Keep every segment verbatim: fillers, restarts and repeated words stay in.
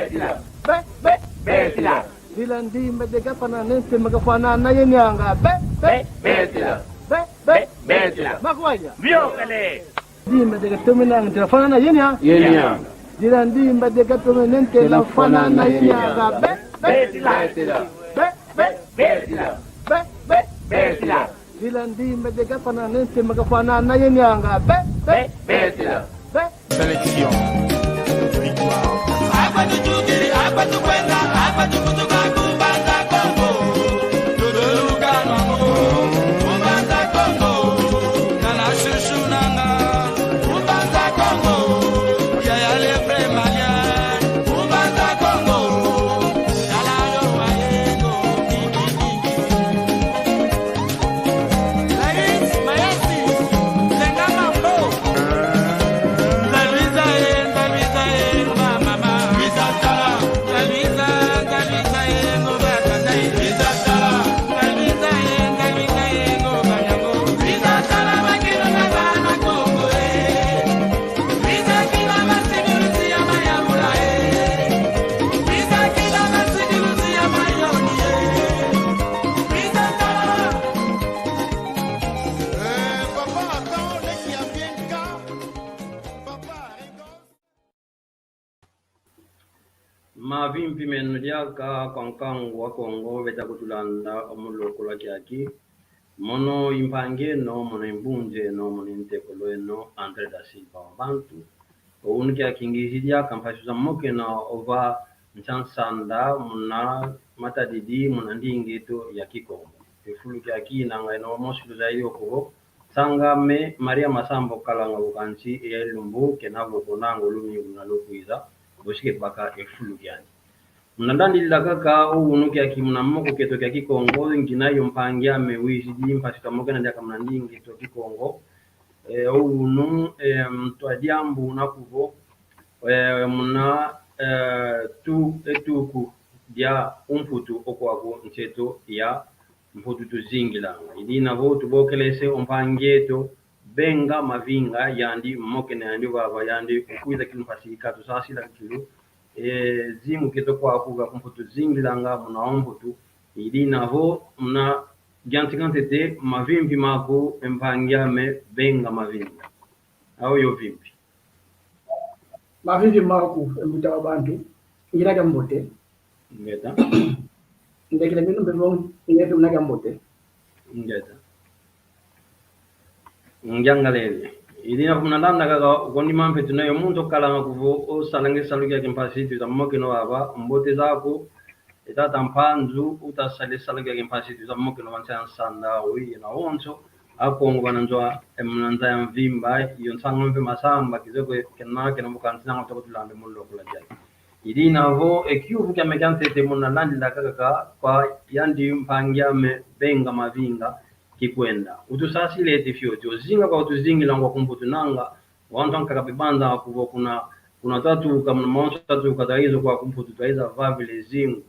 Be, be, betila. Dila ndimba de gafana nente magafana na yenianga. Be, be, betila. Be, be, betila. Makwanya. Miokele. Ndimba de gatome nente lafana na yenia. Yenia. Dila ndimba de gatome nente lafana na yenianga. Be, be, betila. Be, be, betila. Be, be, betila. Dila ndimba de gafana nente magafana na yenianga. Be, be, betila. Be. Sélection. Victoire. Akwa tutukili, akwa tukwenda, akwa tukutuka ku Mbanza Kongo. Tutuluka nwango, ku Mbanza Kongo. Kana shushu nanga, ku Mbanza Kongo. Yaya le vrai malien, ku Mbanza Kongo. Yala yo wayengo, ki, ki, ki, ki. Mavimpi meno diaka kwa nkangu wa Kongo beta kutulanda o mu lokula kiaki. Mono i mpangi eno, mono i mbunzi eno, mono i ntekolo eno, André da Silva wa bantu. O unu kiaki ngizi diaka mpasi tuzamokena ova nsi a nsanda muna matadidi, muna ndinga eto ya Kikongo. E fulu kiaki nanga eno mosi luzayidi oku vo, nsanga ame Maria Masambo kalanga ku kansi eya ilumbu, kena vo konanga o lumingu luna lukwiza, bosi ke baka e fulu kiandi. Muna landila kaka o unu kiaki muna moko kieto kia Kikongo, ngina yo mpangi ame wizidi mpasi twamokena diaka muna ndinga eto Kikongo. E, o unu, e, ntwa diambu una kuvo, e, muna, e, tu, e, tuku dia umputu okwaku nsi eto ya Mputu tuzingilanga. I dina vo tubokelese o mpangi eto Benga Mavinga, yandi mokena yandi vava, yandi ukwiza kilu mpasi katusasila kilu. E, zingu kieto kwaku ga ku Mputu tuzingilanga muna o Mputu. I dina vo muna giantika ntete, mavimpi maku e mpangi ame Benga Mavinga. Au yo vimpi. Mavimpi maku, e mbuta wa bantu, nginanga mbote. Ngeta. Ndekile minu mpe vo, nge mpe unanga mbote. Ngeta. Ngiangalele. I dina vo muna landa kaka, kondi mampe tuna yo muntu okalanga kuvo, osalanga e salu kiaki mpasi, tuzamokena vava, mbote zaku, e tata Mpanzu, utasala e salu kiaki mpasi, tuzamokena ova nsi a nsanda, oui, yena wonso, Akongo vana nzo a, e, muna nza ya mvimba, iyo nsangu mpe masamba, kizo kwe kena, kena mukansi nanga toko tulanda mu lokula kiaki. I dina vo, e kiuvu kiame kia ntete muna landila kaka kwa yandi mpangi ame Benga Mavinga kikwenda. Utusasila eti fioti, o zinga kwa utuzingilanga kwa ku Mputu nanga, wantu ankaka bebanza kuvo kuna, kuna twatuka, muna mawonso twatuka, twayiza kwaku Mputu, twayiza vavila e zingu.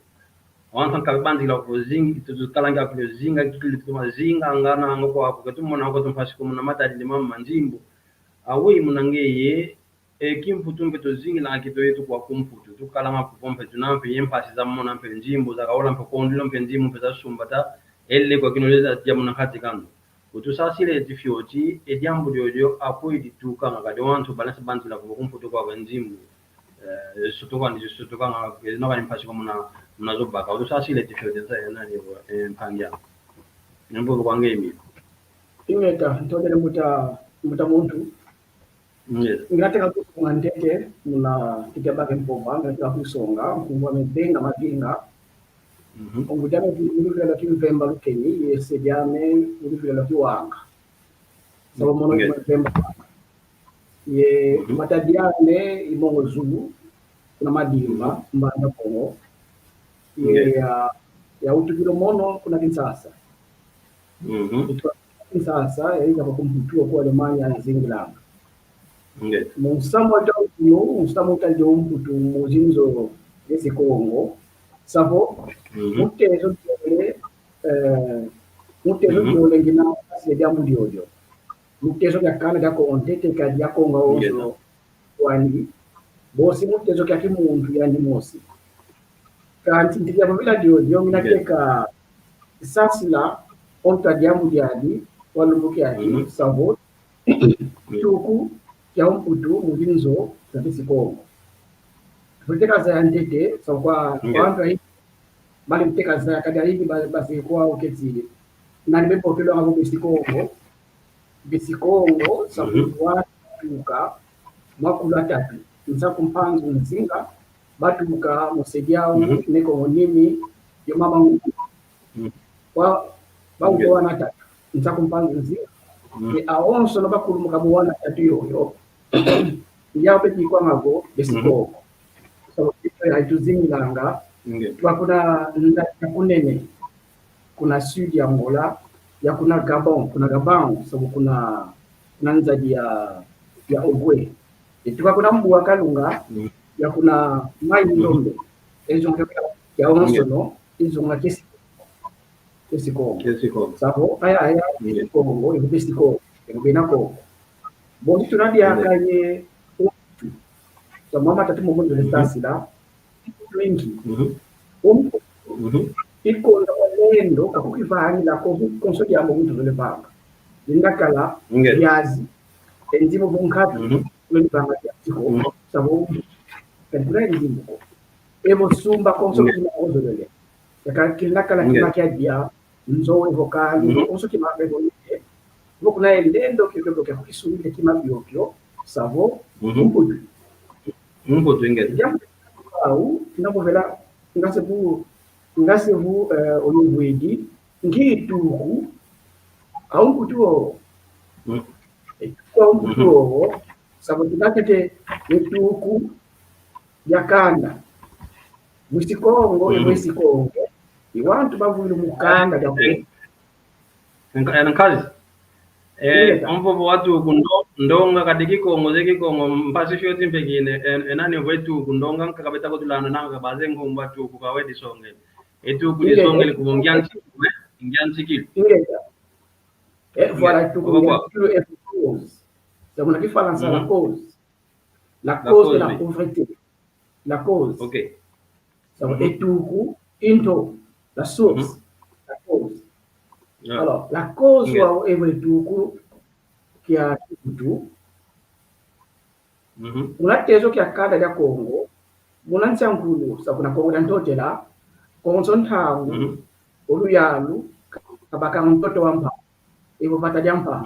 Wantu ankaka bebanzila kuvo zingi, tutukalanga kulo zinga, kikili tutoma zinganga nanga kwaku, ketumona ko tumpasi ko muna matadidi mama ma nzimbu. Aweyi muna ngeye, e, kimputu mpe tuzingilanga kieto yeto kwaku Mputu, tukalanga kuvo mpe tuna mpe ye mpasi za mona mpe nzimbu, za kaula mpe kondilo mpe nzimbu mpe za sumbata, ele kwa kino leza dia muna nkati kanu. Utusasila eti fioti, e diambu diodio akweyi ditukanga, kadi wantu balasa banzila kuvo ku Mputu kwa nzimbu. Eh, sutuka ni sutuka nga, eh, noka ni mpasi kwa muna, muna zobaka. Utusasila eti fioti nsa ya nani kwa, eh, mpangi ame. Ni mvuvu kwa nge imi. Ingeta, ntondele mbuta, mbuta muntu. Yes. Ngilateka kusonga ntete, muna tike bake mpova, ngilateka kusonga, nkumbu ame Benga Mavinga. Mhm. Ongu diame ki, uluvila lwa Kimvemba lukeni, ye se diame, uluvila lwa Kiwanga. Savo mono Kimvemba. Ye matadi ane i Mongo Zulu, kuna Madimba, Mbanza Kongo. Ye ya, yawutukila mono kuna Kinshasa. Kutuka Kinshasa, yayiza kwa ku Mputu, kwa Alemanha, yazingilanga. Mu nsamu wa tau kuno, mu nsamu utadi o Mputu, mu zinzo zesi Kongo. Savo, mu tezo diole, eh, mu tezo diole ngina, se diambu diodio. Mu tezo dia kana dia Kongo ntete kadi dia Kongo wonso wandi. Bosi mu tezo kia kimuntu yandi mosi. Kanti nti kia vovila diodio, mina teka sasila o ntu a diambu diandi, wa lumbu kiandi, savo, tuku kia o Mputu, mu dinzo za besi Kongo. Vo teka zaya ntete, savo kwa, kwa antu ayi, bali teka zaya kadi ayi, ba, basi kwa uketi. Nani bepokelo nga vo besi Kongo, besi Kongo, savo watuka, makulu atatu. Nsaku, Mpanzu, Nzinga, batuka mu se diau, ne Kongo nini, yo mama ngu. Wa, ba ngu wana atatu. Nsaku, Mpanzu, Nzinga. E awonsono bakulumuka mu wana atatu yoyo. Yau pe bikwa nga vo, besi Kongo. So, ya tuzingilanga. Tuka kuna nzadi ya kunene. Kuna sud ya Angola, ya kuna Gabon, kuna Gabon, so kuna, kuna nzadi ya, ya Ogooué. E tuka kuna mbu wa Kalunga, ya kuna Mai Ndombe. Ezunga kia, kia onsono, ezunga kiesi, kiesi Kongo. Kiesi Kongo. Savo, aya, aya, Kongo, evo besi Kongo, evo bena Kongo. Bosi tuna diaka ye, so mama tatu momo nzole sasila, mingi. Um, ikonda kwa lendo, kakukivangila, ko, konso diambu muntu zole vanga. Indakala, yazi, enzi mu bunkapi, kule vanga ya tiko, savo, kakula enzi muko. Evo sumba konso kima ozolele. Yaka kila kala kima kia dia, nzo evo kali, konso kima evo nike. Evo kuna elendo kio kio kukisumile kima bio kio, savo, Mputu. Mputu ingeta. Diambu au, navovela, ngase vu, ngase vu, eh, oyuvwidi, ngi tuku, au Mputu o. Au Mputu o, savo tuna kete, e tuku, ya kanda. Mwisi Kongo, e mwisi Kongo. I wantu bavwilu mu kanda dia Kongo. Nka-, eh, nkazi. Eh, omvo vo watuku ndo-, ndonga kadi Kikongo, ze Kikongo, mpasi fioti mpekine, eh, eh, nani vo e tuku ndonga nkaka beta kutulanda nanga baze ngumba tuku kawe disonge. E tuku disonge li kubo ngiantikilu, eh, ngiantikilu. Ingeta. Eh, voilà, tuku ngiantikilu, eh, cause. Sa muna Kifalansa la cause. La cause de la pauvreté. La cause. Ok. Savo e tuku, into, la source. La cause. Alors, la cause wa evo e tuku kia Mputu. Muna tezo kia kanda dia Kongo, muna nsi a nkulu, sa kuna Kongo dia Ntotela, konso ntangu, o luyalu, kabaka ntoto wa mpa, evo vata dia mpa.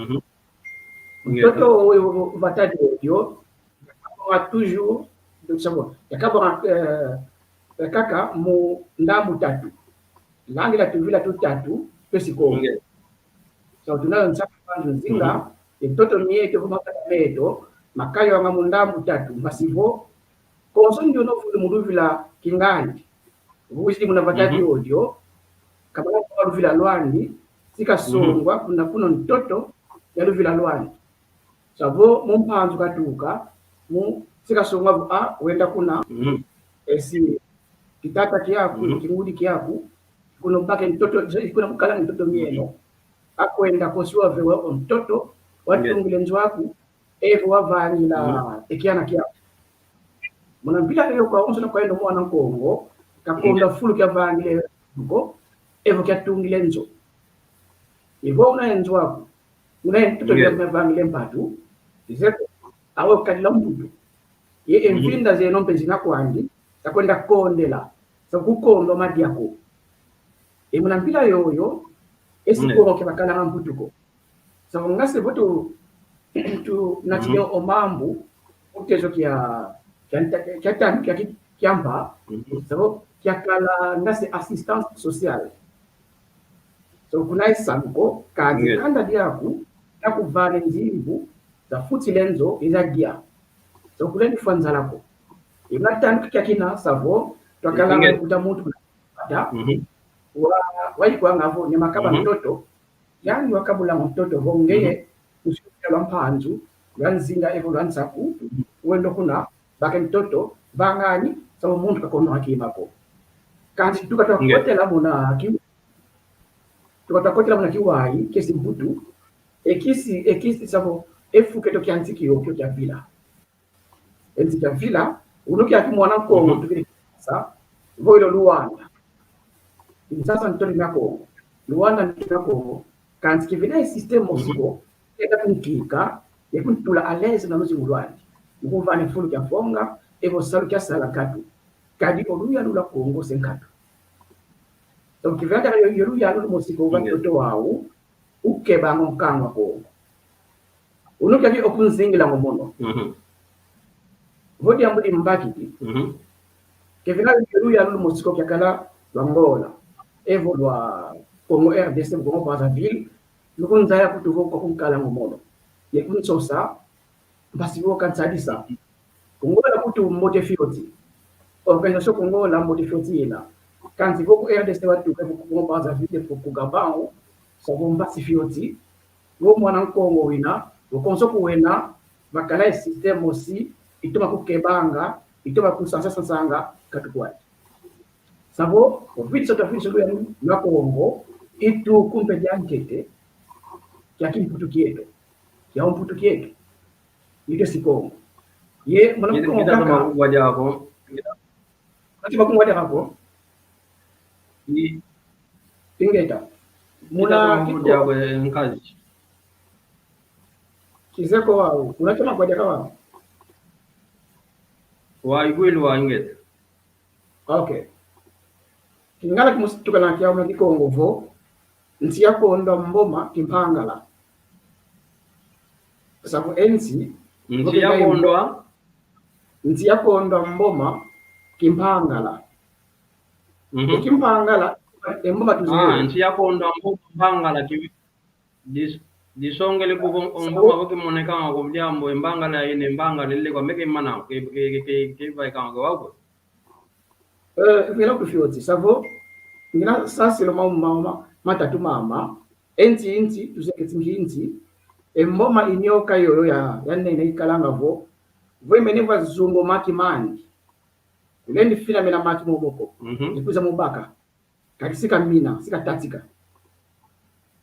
Ntoto, evo vata diodio, yakabonga toujours, donc, c'est bon. Yakabonga, euh, kaka mu ndambu tatu. Langi la tuvila tutatu, twesi Kongo. Sa tuna yo Nsaku, Mpanzu, Nzinga, e ntoto mieto, vo makanda meto, makayonga mu ndambu tatu, masi vo, konso ndiona ovulu mu luvila Kingandi. Vuzidi muna vata diodio, kabala kwa luvila lwandi, si kasongwa kuna, kuna ntoto ya luvila lwandi. Savo mu Mpanzu katuka, mu, si kasonga vo, ah, wenda kuna, esi, kitata kiaku, kingudi kiaku, kuna bake ntoto, kuna mukala ntoto mieno. Akwenda kosi wavewa o ntoto, watungile nzo aku, evo wavangila e kiana kiaku. Muna mpila yoyo kwa onso na kwenda mwana Nkongo, kakonda fulu kia vangile ko, evo kiatungile nzo. Evo una e nzo aku, una e ntoto kia vangile mpatu, izeko, awe kadila mputu. Ye e mfinda zeno mpe zina kwandi, sa kwenda kondela, sa kukondwa madia ko. E muna mpila yoyo, esi Kongo ke bakalanga mputu ko. Sa ngase vo tu, tu natine o mambu, o tezo kia, kia nta-, kia tanu, kia ki-, kia mpa, sa vo kia kala ngase assistance sociale. So kuna isamu ko, kansi kanda diaku, kakuvane nzimbu, za futile nzo, iza dia. So kuna ni fwa nzala ko. Ina tanu kia kina, sa vo, twakala kuta muntu kuna vata, wa, wayikwanga vo, ni makaba ntoto, yandi wakabula ntoto, vo ngeye, musi lwa Mpanzu, lwa Nzinga, evo lwa Nsaku, wendo kuna, bake ntoto, vangani, sa vo muntu kakono hakima ko. Kansi tuka twakotela muna ki-, tuka twakotela muna kiwayi, kiesi mputu, e kiesi, e kiesi sa vo, e fuketo kia nsi kiokio kia vila. E nsi kia vila, Unu kiaki mwana Kongo, mhm, tukidi Kinshasa, vo ilo Luanda. Kinshasa ntoli mia Kongo. Luanda ntoli mia Kongo. Kansi kivena ye système mosi ko, mhm, kenda kunkika, ye kuntula à l'aise na luzingu lwandi. Mu kumvana fulu kia fonga, evo salu kia sala nkatu. Kadi o luyalu lwa Kongo se nkatu. Donc, kivena kaka yo, yo luyalu lumosi ko, uva, mhm, ntoto wau, ukeba ngo nkangu a Kongo. Unu kiaki okunzingila ngo mono. Mhm. Vo diambu dimbakidi. Mhm. Kevena luyalu lumosi ko kiakala lwa Angola, evo lwa Congo R D C, Congo Brazzaville, lukunzaya kutu vo kwakunkala ngo mono. Ye kunsosa, mpasi vo kansadisa. Ku Angola kutu mbote fioti. Organisation ku Angola mbote fioti yena. Kansi vo ku R D C watuka, ku Congo Brazzaville, ku, ku Gabão, sa vo mpasi fioti. Vo mwana Nkongo wina, vo konso kuwena, vakala ye système mosi, itoma kukebanga, itoma kusansa-sansanga, katukwati. Sa vo, ovidisa, tavidisa luyalu lwa Kongo, itu kumpe dia ntete, kia kimputu kieto. Kia umputu kieto. Ite si Kongo. Ye, mwana Kongo kaka. Ngita, ngita, ngita. Kati bakungwa diaka ko. I-, ingeta. Muna kiko. Diaka, eh, nkazi. Kizeko wau. Muna kima kwa diaka wau. Wa igwelu wa ingeta. Okay. Kingala kimusi tukana kia muna Kikongo vo. Nsi yakondwa mboma kimpangala. Sa vo e nsi. Nsi yakondwa. Nsi yakondwa mboma kimpangala. Mhm. E kimpangala, e mboma tuzeye. Ah, nsi yakondwa mboma mpangala ki-, dis-, disongele kuvo mboma vo kimonekanga ku diambu, e mbangala ine mbangala ile kwa meke mana, ke, ke, ke, ke, ke vaikanga kwa wau. Eh, ngina kufioti, sa vo, ngina sasilo ma, ma, ma, matatu mama, e nsi, nsi, tuzeye ke nsi, nsi, e mboma inyoka yoyo ya, ya nene ikalanga vo, vo imene va zungo maki mandi. Kulendi fina mena maki moboko. Mhm. Ni kwiza mubaka. Kadi si kamina, si katatika.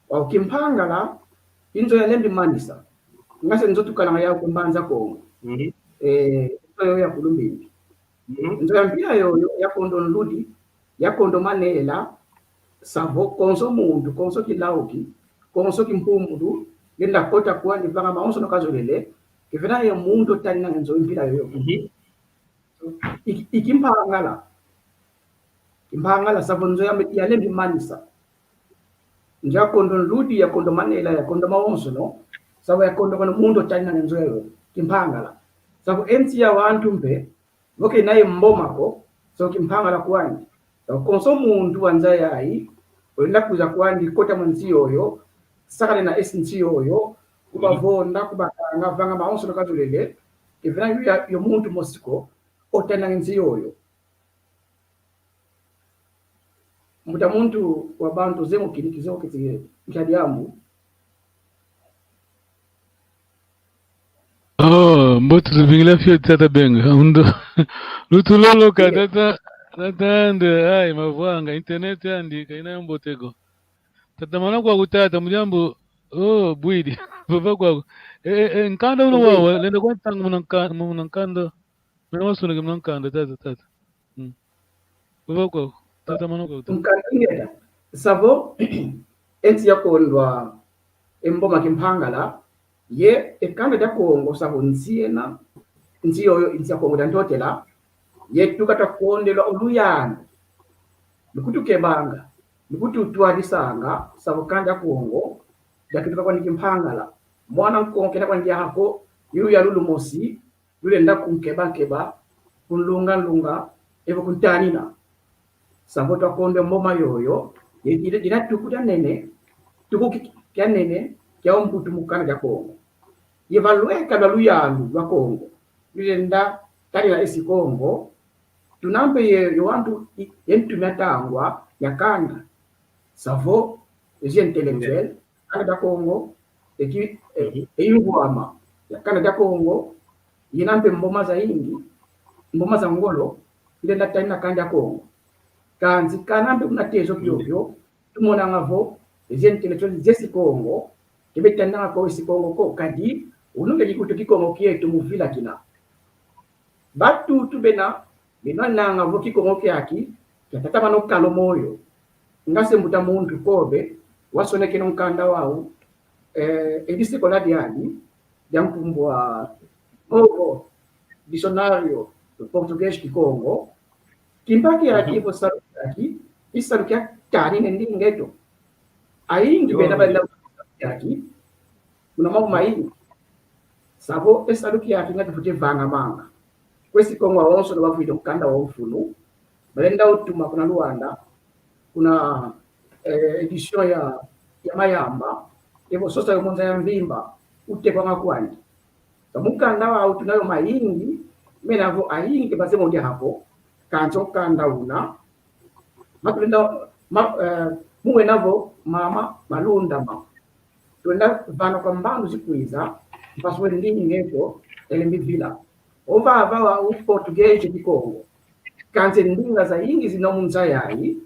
Wau kimpangala, i nzo yalendi manisa. Ngase nzo tukalanga yau ku Mbanza Kongo. Mhm. Eh, nzo yoyo ya kulumbimbi. Mhm. Nzo ya mpila yoyo, yakondo nludi, yakondo manela, sa vo konso muntu, konso kilauki, konso kimpumbulu, lenda kota kwandi vanga mawonsono kazolele, kevena ye muntu otanina nzo mpila yoyo. Mhm. I, i kimpangala. Kimpangala sa vo nzo ya, yalembi manisa. Nzo yakondo nludi, yakondo manela, yakondo mawonsono, sa vo yakondo kono muntu otanina nzo yoyo. Kimpangala. Sa vo e nsi ya wantu mpe, vo kena ye mboma ko, so kimpangala kwandi. Konso muntu wa nza yayi, olenda kwiza kwandi kota mwa nsi yoyo, sakanena esi nsi yoyo, kubavonda, kubakanga, vanga mawonsono kazolele, kevena yo ya, yo muntu mosi ko, otananga nsi yoyo. Mbuta muntu wa bantu, zeye mo kini kizeye kiti nkia diambu. Oh, mbote tuvingila fioti tata Benga. Undo. Lutuloloka, tata, tata ande, ai, mavwanga, internet andi, kaina mbote ko. Tata mana kwaku tata, mu diambu, oh, bwidi. Vava kwaku. Eh, eh, eh, nkanda uno wawa, lenda kwa ntanga muna nka-, muna nkanda. Mena wasoneke muna nkanda, tata, tata. Mm. Vava kwaku, tata mana kwaku, tata. Nkanda ingeta. Sa vo, e nsi yakondwa, e mboma kimpangala, ye, e kanda dia Kongo, sa vo nsi yena, nsi yoyo, nsi ya Kongo dia Ntotela, ye tuka twakondelwa o luyalu, lukutukebanga, lukututwadisanga, sa vo kanda dia Kongo, diakituka kwandi kimpangala. Mwana Nkongo kena kwandi diaka ko, i luyalu lumosi, lulenda kunkeba-nkeba, kunlunga-nlunga, evo kuntanina. Sa vo twakondwa e mboma yoyo, ye, ye, yena tuku dia nene, tuku ki-, kia nene, kia umputu mu kanda dia Kongo. Ye va lweka lwa luyalu lwa Kongo, lulenda tanina esi Kongo, tuna mpe ye, ye wantu i-, ye ntu mia tangwa, mia kanda. Sa vo, ezi intellectuel, kanda dia Kongo, eki, e, e ingwama ya kanda dia Kongo, yena mpe mboma zayingi, mboma za ngolo, ilenda tanina kanda dia Kongo. Kansi kana mpe kuna tezo kiokio, tumonanga vo, ezi intellectuel zesi Kongo, kebe taninanga ko esi Kongo ko, kadi, unu ke kikutu Kikongo kieto mu vila kina. Batutu bena, bena nanga vo Kikongo kiaki kiatatamana o kala o moyo. Nga se mbuta muntu Kobe wasonekene o nkanda wau, eh, e disekola diadi, dia nkumbu a Novo Dicionário do Português Kikongo. Kimpa kiaki, mhm, vo salu kiaki i salu kiatani ne ndinga eto. Ayingi bena, mhm, balenda kiaki muna mau mayingi. Savo e salu kiaki nga kifwete vangamanga. Kwesi Kongo awonsono bavwidi o nkanda wa mfunu, balenda utuma kuna Luanda, kuna, eh, édition ya, ya Mayamba, evo sosa yo mu nza ya mvimba, utekwanga kwandi. Ka mu nkanda wau tuna yo mayingi, mena vo ayingi ke bazeye mo diaka ko, kansi o nkanda una, matulenda, ma, eh, mu wena vo mama, malunda ma. Tulenda vana kwa mbandu zikwiza, mpasi we ndinga eto elembi vila. Ovava wau Português Kikongo. Kansi ndinga zayingi zina mu nza yayi,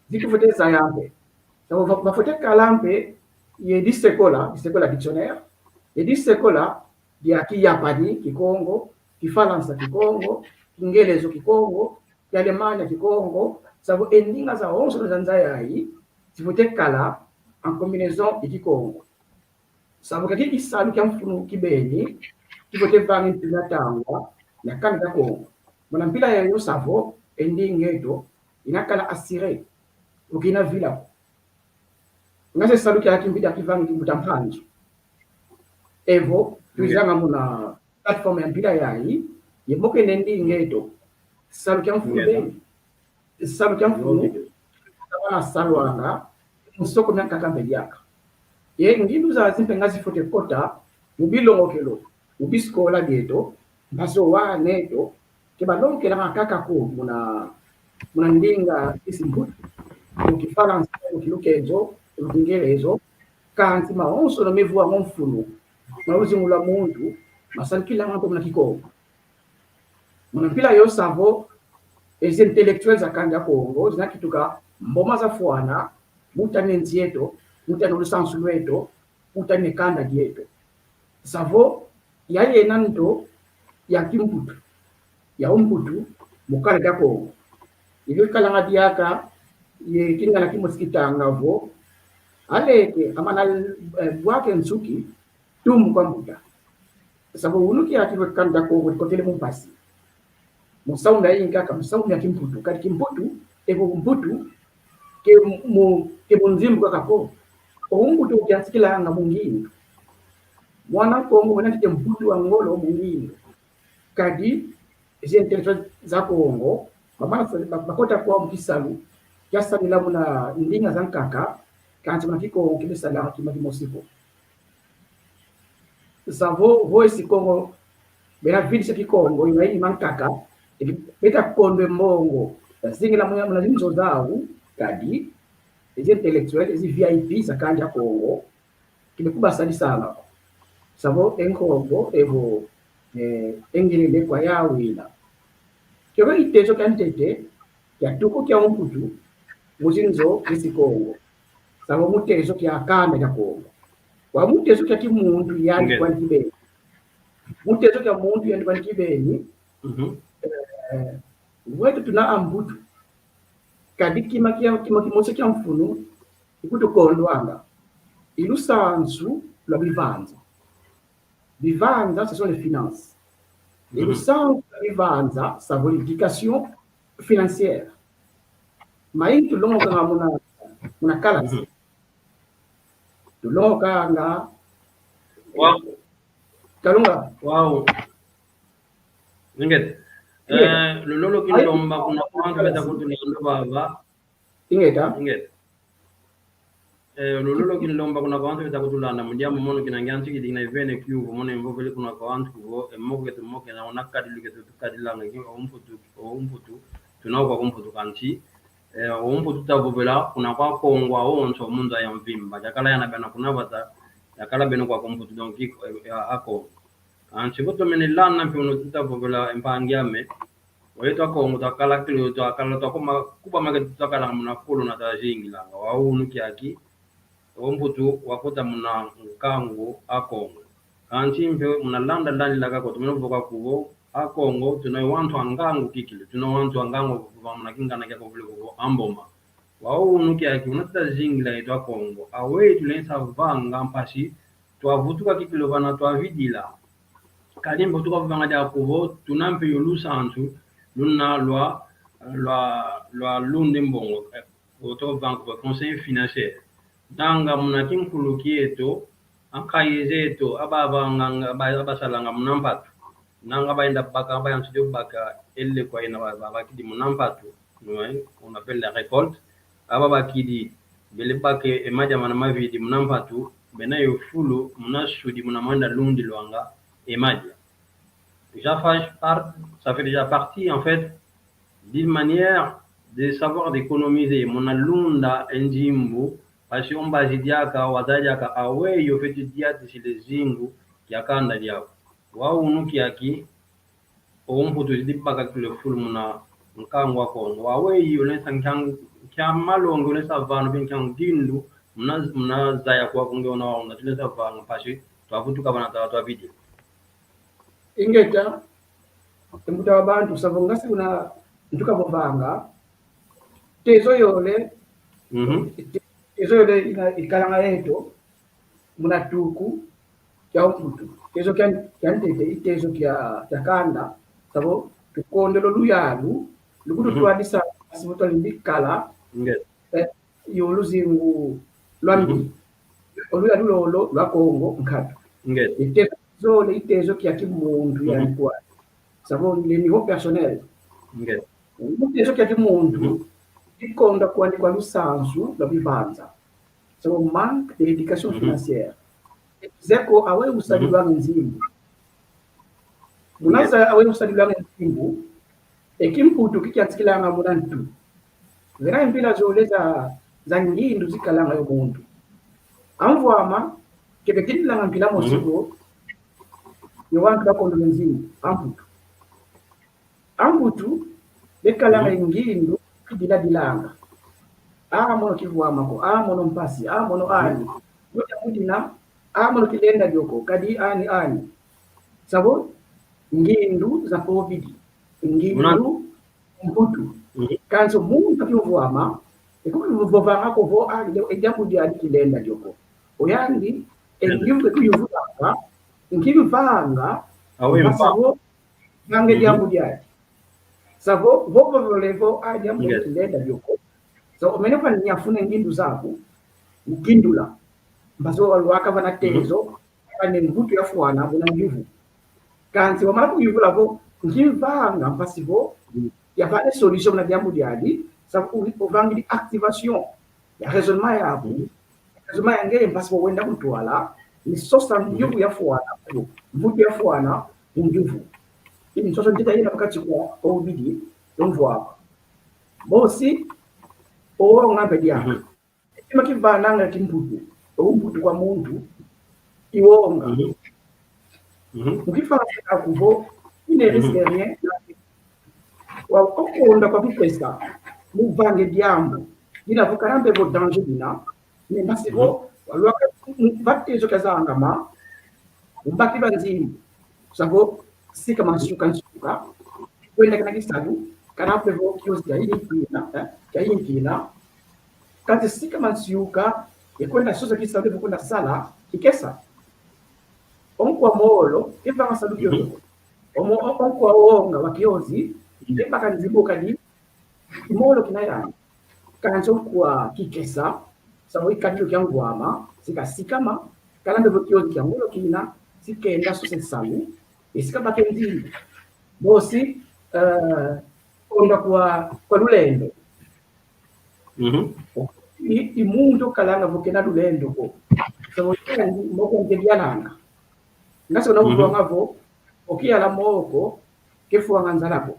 zikufwete zaya mpe. Savo va-, vafwete kala mpe ye disekola, disekola dictionnaire, ye disekola dia Kiyapani Kikongo, Kifalansa Kikongo, Kingelezo Kikongo, Kialemanya Kikongo, savo e ndinga zawonsono za nza yayi zifwete kala en combinaison ye Kikongo. Savo kiaki i salu kia mfunu kibeni kifwete vanga e mpila tangwa na kanda dia Kongo. Muna mpila yoyo savo e ndinga eto ina kala assuré, vo ke ina vila ko. Nga se salu kiaki mbidi akivanga kimbuta mpanzu. Evo, tuizanga muna plateforme ya mpila yayi, ye mokene ndinga eto. Salu kia mfunu beni. Salu kia mfunu, kabana salwanga, nsoko miankaka mpe diaka. Ye ngindu zazi mpe nga zifwete kota mu bilongokelo, mu bisikola bieto, mpasi o wana eto ke balongokelanga kaka ko muna, muna ndinga isi mbutu, mu Kifalansa, mu Kilukezo, mu Kingelezo, kansi mawonsono mevwanga o mfunu, muna luzingu lwa muntu, masalukilanga mpe muna Kikongo. Muna mpila yo savo, e zi intellectuel za kanda dia Kongo zina kituka mboma zafwana, mu tani nsi eto, mu tani lusansu lweto, mu tani kanda dieto. Savo, ya yena nto ya kimputu, ya umputu, mu kanda dia Kongo. Ivyo ikalanga diaka, ye kingana kimosi kitanga vo, aleke, amana, eh, bwake nsuki, tumbu kwa mbuta. Savo unu kiaki kwe kanda Kongo dikotele mu mpasi. Mu nsamu miayingi kaka, mu nsamu mia kimputu. Kadi kimputu, evo mputu, ke mu, ke mu nzimbu kaka ko. O mputu ukiantikilanga mu ngindu. Mwana Kongo wena kite mputu wa ngolo mu ngindu. Kadi, zi intellectuel za Kongo, bamana sa-, ba-, bakota kwau mu kisalu kia samila muna ndinga zankaka, kansi muna Kikongo ke bisalanga kima kimosi ko. Savo, vo esi Kongo, bena vidisa Kikongo, ina ini mankaka, eki beta kondwa e mbongo, bazingila muna, muna zinzo zau, kadi, ezi intellectuel, ezi V I P za kanda dia Kongo, kidi kubasadisanga ko. Savo e Nkongo evo, eh, e ngelele kwa yawina. Kiokio kitezo kia ntete, kia tuku kia umputu, mu zinzo zi Kongo. Savo mu tezo kia kanda dia Kongo. Wa mu tezo kia kimuntu yandi kwandi kibeni. Mu tezo kia muntu yandi kwandi kibeni. Mhm. Eh, wetu tuna ambutu. Kadi kima kia, kima kimosi kia mfunu, ikutukondwanga. I lusansu lwa bivanza. Bivanza, ce sont les finances. I lusansu lwa bivanza, ça veut l'éducation financière. Mayingi tulongokanga muna, muna kalasi. Tulongokanga. Wow. Kalunga. Wow. Ingeta. Ingeta. Eh, lulolo kilomba kuna kwa wantu beta kutulanda baba. Ingeta. Ingeta. Eh, lulolo kinlomba kuna kwa wantu beta kutulanda, mu diambu mono kina ngiantikidi kina ivene kiuvu, mono imvovele kuna kwa wantu kuvo, e moko ketu mokena, ona kadilu ketu tukadilanga, ki o mputu, o mputu, tuna kwa kumputu kansi, eh, o mputu tavovela, kuna kwa Kongo, awonso, mu nza ya mvimba, yakala yana bena kuna vata, yakala beno kwa kumputu, donc, eh, eh, a Kongo. Kansi vo tomene landa mpe unu tutavovela e mpangi ame, Oyeto Akongo twakala kilo, twakala, twakoma, kuba make twakala muna kolo na twazingilanga. Wa unu kiaki, o mputu wakota muna nkangu Akongo. Kansi mpe muna landa landila kako, tumene voka kuvo, Akongo, tuna wantu angangu kikilu, tuna wantu angangu kuvanga muna kingana kia kovule kuvo amboma. Wau unu kiaki una tuta zingila eto Akongo. Aweyi tulenda vanga mpasi twavutuka kikilu vana twavidila. Kadi mbo tukavanga dia kuvo, tuna mpe yo lusansu, luna lwa, lwa, lwa lunda mbongo, eh, oto vanga kuvo conseil financier. Nanga muna kinkulu kieto, ankayi zeto, aba vanganga, aba, aba salanga muna mpatu. Nanga bayenda baka, bayansi dio baka, ele kwa ina ba, ba, bakidi muna mpatu. Ouais, on appelle la récolte. Aba bakidi, bele baka e madia mana mavidi muna mpatu, bena yo fulu muna sudi muna mwenda lundilwanga e madia. Ça fait part, ça fait déjà partie, en fait, d'une manière de savoir d'économiser. Muna lunda e nzimbu, mpasi o mbazi diaka, wazaya diaka, aweyi ofeti diatisila e zingu kia kanda diaku. Wau unu kiaki, o mputu zidi baka kikilu fulu muna nkangu wa Kongo. Aweyi olenda nkia, nkia malongi olenda vana, nkia ngindu muna, muna zaya kwaku nge ona wau una tulenda vanga mpasi twavutuka vana tala twavidi. Ingeta, e mbuta wa bantu, savo ngasi kuna ntuka vovanga, tezo yole, mhm, te-, tezo yole ina ikalanga yeto, muna tuku kia mputu. Tezo kia, kia ntete, i tezo kia, kia kanda, savo tukondolo luyalu, lukutu, mhm, twadisa, savo twalenda kala, nge, eh, yo luzingu lwambi. Mhm. O luyalu lolo lwa Kongo nkatu. Nge. I tezo zole, i tezo kia kimuntu, mhm, yani kwa. Savo le niveau personnel. Nge. I tezo kia kimuntu, mhm, ikonda kwandi kwa lusansu lwa bibanza. Savo manque d'éducation, mhm, financière. Zeko aweyi usadilwanga nzimbu. Muna, nge, za aweyi usadilwanga nzimbu, e kimputu kikiantikilanga muna ntu. Vena mpila zole za, za ngindu zikalanga yo muntu. Amvwama, keke tidilanga mpila mosi, mhm, ko, yo wantu bakondolo nzimbu, amputu. Amputu, bekalanga, mhm, ngindu, kidiladilanga. A mono kivwama ko, a mono mpasi, a mono, mhm, ani. Muta mudina, a mono kilenda dio ko, kadi ani, ani. Savo, ngindu za pobidi. Ngindu, muna, mputu. Mhm. Kansi muntu akimvwama, e kukivovanga ko vo, a, e diambu diadi kilenda dio ko. Oyandi, e, nge, ngiuvu, kuyuvulanga, nkimvanga, awe, mpasi mpa, vo, vanga, mhm, diambu diadi. Savo, vo, vo, vo, le, vo, a, diambu, nge, diadi kilenda dio ko. Savo, omene kwa nyafuna ngindu zaku, ukindula. Mpasi vo walwaka vana tezo, mhm, vana mbutu yafwana, vana ngiuvu. Kansi wamala kuyuvula vo, nkimvanga mpasi vo, mhm, yavana solution na diambu diadi, savo, u-, ovangidi activation ya raisonnement yaku. Mhm. Raisonnement ya nge mpasi vo wenda kuntwala, ni sosa, mhm, ngiuvu yafwana, mbutu yafwana, ngiuvu. Ini sosa ntita yina pakati kwa, kwa ubidi, yomvwaka. Bosi, owonga mpe diaka. Mhm. Kima kivananga kimputu, o mputu kwa muntu, i wonga. Mhm. Mhm. Mu kifalansa aku vo, il ne risque rien. Wa okonda kwa kukesa, mu vanga e diambu dina vo kana mpe vo danger dina, mais mpasi vo, mhm, walwaka, mm, va tezo kiazangama, mbaki ba nzimbu. Savo, sika mansuka nsuka. Kwenda kana kisalu, kana mpe vo kiozi kia ini kina, eh, kia ini kina. Kansi sika mansuka, ye kwenda sosa kisalu, ye kwenda sala, kikesa. O nkwa molo, kevanga salu kio. Mhm. Omo, o-, o nkwa wonga wa kiozi, mhm, kebaka nzimbu kadi, kimolo kina yani. Kansi o nkwa kikesa, savo i kadilu kia ngwama, sika sikama, kana mpe vo kiozi kia ngolo kina, sikenda sosa e salu, e sika baka e nzimbu. Bosi, eh, konda kwa, kwa lulendo. Mhm. I, i muntu kalanga vo kena lulendo ko. Savo, moko nge dialanga. Ngasi ona, mhm, uvonga vo, okiyala moko, kefwanga nzala ko.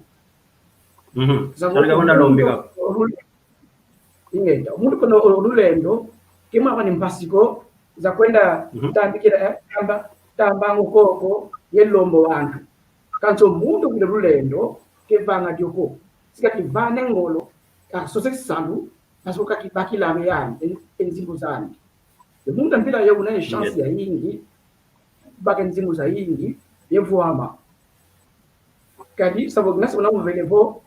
Mhm. Savo, sali ka wenda lombika. Ingeta, omuntu kono o lulendo, kemwaka ni mpasi ko, za kwenda, mhm, tambikila, eh, tamba, tamba ngokoko, ye lombo wantu. Kansi omuntu wina lulendo, kevanga dio ko. Sika kivana e ngolo, kasose salu, mpasi vo kakibakila yani, e, e nzimbu zani. E muntu a mpila yo una e chance, ingeta, yayingi, baka e nzimbu zayingi, ye vwama. Kadi savo ngasi una muvele vo,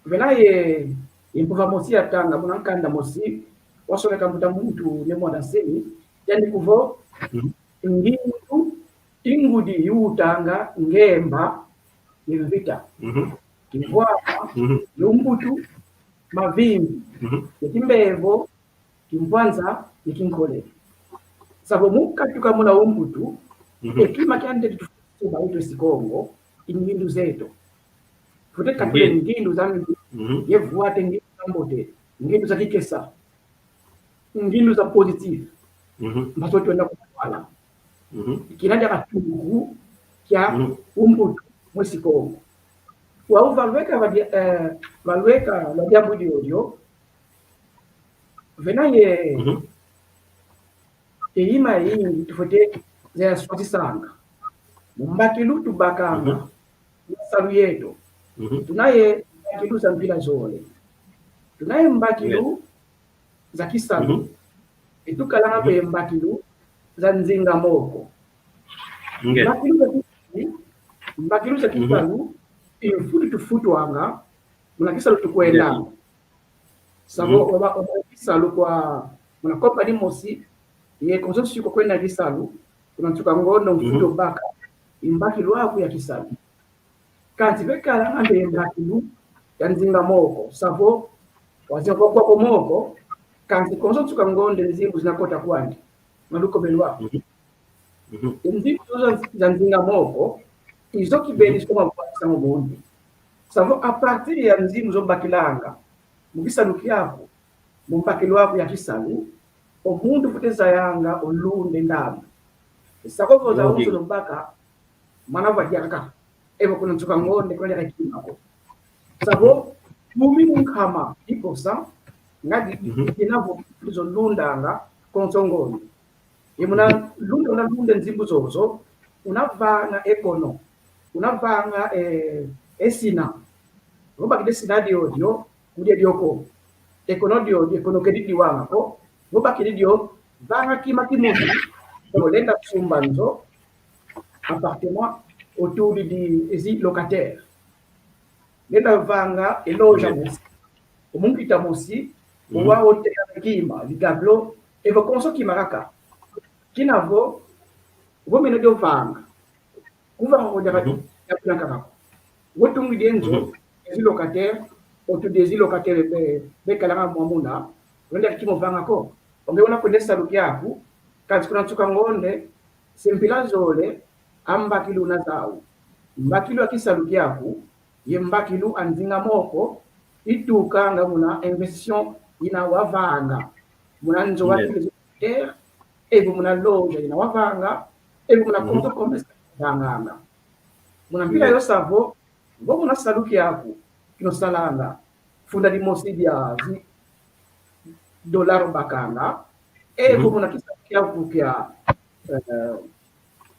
vena ye, ye mpova mosi yatanga muna nkanda mosi wasoneka mbuta muntu Ne Muanda Nsemi, yandi kuvo, mhm, ngindu i ngudi yiwutanga ngemba ye mvita. Mhm. Kimvwama, mhm, lumbutu, mavimbi, mhm, ye kimbevo, kimpwanza, ye kinkole. Savo mu katuka muna lumbutu, mhm, e kima kia ntete tufwete suba itwe esi Kongo, i ngindu zeto. Fwete katula, ngindu, ngindu za mbi, mhm, ye vwate ngindu za mbote, ngindu za kikesa, ngindu za positif. Mhm. Mbaso twenda kutwala. Mhm. Kina diaka tuku kia, mhm, lumbutu mwesi Kongo. Wau valweka vadia-, eh, valweka lwa diambu diodio, vena ye, mhm, e ima yingi tufwete zaya swatisanga. Mu mbakilu tubakanga, mhm, mu salu yeto. Mhm. Tuna ye mbakilu za mpila zole. Tuna ye mbakilu, yes, za kisalu. Mhm. E tukalanga, mhm, mpe mbakilu za nzinga moko. Nge. Mbakilu za kisalu, mbakilu za, mhm, kisalu, i mfutu tufutwanga muna kisalu tukwendanga. Nge. Savo, mhm, waba, waba kisalu kwa muna kompani mosi, ye konso nsi ko kwenda kisalu, kuna nsuka ngonde, mhm, mfutu obaka i mbakilu aku ya kisalu. Kansi bekalanga mpe mbakilu ya nzinga moko, savo wazinga kwa kwako moko, kansi konso nsuka ngonde nzimbu zina kota kwandi, muna lukombe lwaku. Mhm. Mhm. Nzimbu zozo za, za nzinga moko, i zo kibeni, mhm, sikoma kwa kisango mondi. Savo à partir ya nzimbu zo bakilanga mu kisalu kiaku, mu mbakilu aku ya kisalu, o muntu fwete zayanga o lunda e ndambu. Sako vo za, okay, unso no baka, mana vwa diaka. Evo kuna nsuka ngonde kuna diaka kima ko. Savo, kumi mu nkama, dix pour cent, nga di, mhm, dina vo zo lundanga konso ngonde. Ye muna, mhm, lunda, una lunda nzimbu zozo, una vanga e kono, una vanga, eh, e sina. Ngo bakidi e sina diodio, mu dia dio ko. E kono diodio, e kono kedi diwanga ko. Ngo bakidi dio, vanga kima kimosi, ngo lenda sumba nzo, appartement, autour di ezi locataire. Lenda vanga e loja, mm, mosi. O mumpita mosi, mm, owa otela kima, di tableau, evo konso kima kaka. Kina vo, vo mena dio vanga. Kuvanga ko diaka, mhm, diaka kuna kaka ko. Wotungidi e nzo, mhm, ezi locataire, autour di ezi locataire be, bekalanga mwa muna, wenda kimo vanga ko. O nge una kwenda e salu kiaku, kansi kuna nsuka ngonde, se mpila zole, a mbakilu una zau. Mbakilu a kisalu kiaku, ye mbakilu a nzinga moko, itukanga muna investition ina wavanga. Muna nzo, yes, wa terre, evo muna loja ina wavanga, evo muna, mhm, konso commerce vanganga. Muna mpila, yes, yo savo, vo muna salu kiaku, kino salanga, funda dimosi dia zi dollar bakanga, evo, mhm, muna kisalu kiaku kia, eh,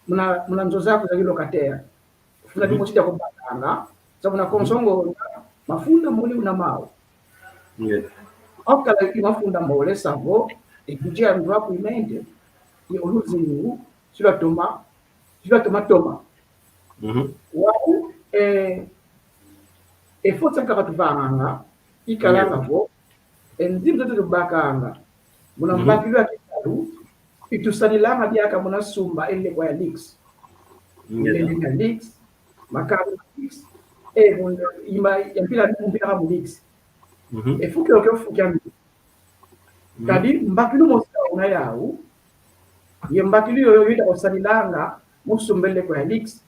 muna, muna nzo zaku za locataire, funda, mhm, dimosi dia kubakanga, sa muna, mhm, konso ngonda, mafunda mole una mau. Yes. Okala i mafunda mole savo, e budget ya nzo aku imente, ye o luzingu, si lwatoma, si lwatoma toma. Mhm. Wau, eh, e force nkaka tuvanganga, ikalanga, yes, vo, e nzimbu zeto tubakanga muna, mhm, mbakilu ya kisalu, itusadilanga diaka muna sumba e lekwa ya luxe. Ngeta. Ndende ya luxe, makalo ya luxe, e, muna, ima, ya mpila, mpila ka mu luxe. Mhm. E fuki okio fuki ami. Mhm. Kadi mbakilu mosi una yau, ye mbakilu yoyo yita kusadilanga mu sumba e lekwa ya luxe.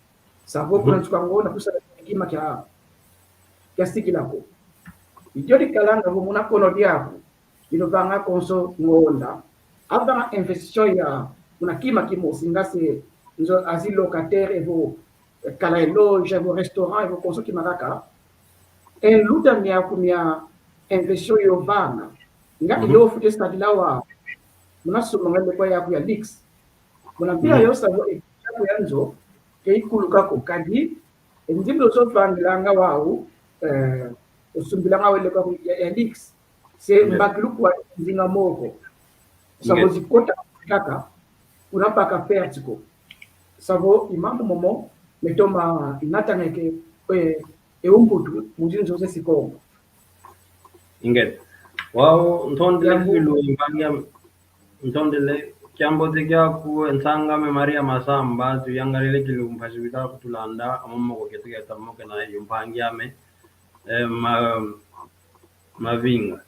Savo, mhm, kuna nsuka ngonda kusala kima kia, kia sikila ko. I dio dikalanga vo muna kono diaku, ino vanga konso ngonda, avanga investition ya muna kima kimosi, nga se nzo azi locataire evo, eh, kala e loja, evo restaurant, evo konso kima kaka. E nluta miaku mia investition yo vanga, nga, mhm, iyo fwete sadila wau muna sumba nga lekwa yaku ya luxe. Muna mpila, mhm, yo savo e yaku ya nzo ke ikuluka ko, kadi e nzimbu zo vangilanga wau, eh, osumbilanga wau e lekwa ya, ya luxe. Se, yeah, mbakilu kwa nzinga moko. Savo, yeah, zikota kaka, kuna baka perte ko. Savo i mambu momo metoma natangeke eh, e umputu mu zinzo ze Sikongo. Ingeta. Wau, ntondele kikilu, mpangi ame. Ntondele, kiambote kiaku, e nsang'ame Maria Masamba, tuyangalele kikilu mpasi wita kutulanda, amoko ketu keta mokena yo mpangi ame, eh, ma-, Mavinga.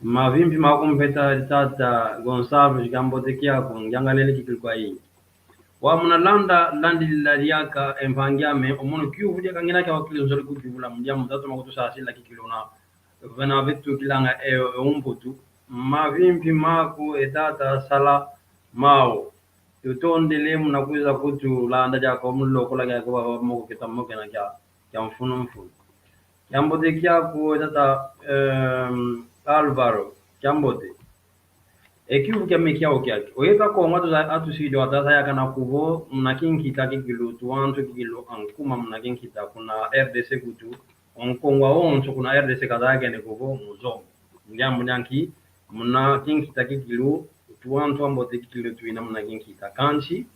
Mavimpi maku mpeta tata Gonçalves, kiambote kiaku, ngiangalele kikilu kwayingi. Wau muna landa, landilila diaka e mpangi ame, o mono kiuvu diaka ngina kia wakili nzole kukiuvula mu diambu tatu makutusasila kikilu na vena vetukilanga e, e umputu. Mavimpi maku e tata sala mau. Tutondele muna kwiza kutulanda diaka mu lokola kiaku baba moko keta mokena kia, kia mfunu mfunu. Kiambote kiaku e tata, em, Alvaro, kiambote. E kiuvu kiame kiau kiaki. O yeto Akongo atu, atusidi wau tata yakana kuvo, muna kinkita kikilu, tuwantu kikilu ankuma muna kinkita, kuna R D C kutu, o Nkongo awonso kuna R D C kazayakene kuvo, mu Zombo. Ndiambu dia nki, muna kinkita kikilu, tuwantu ambote kikilu tuina muna kinkita. Kansi,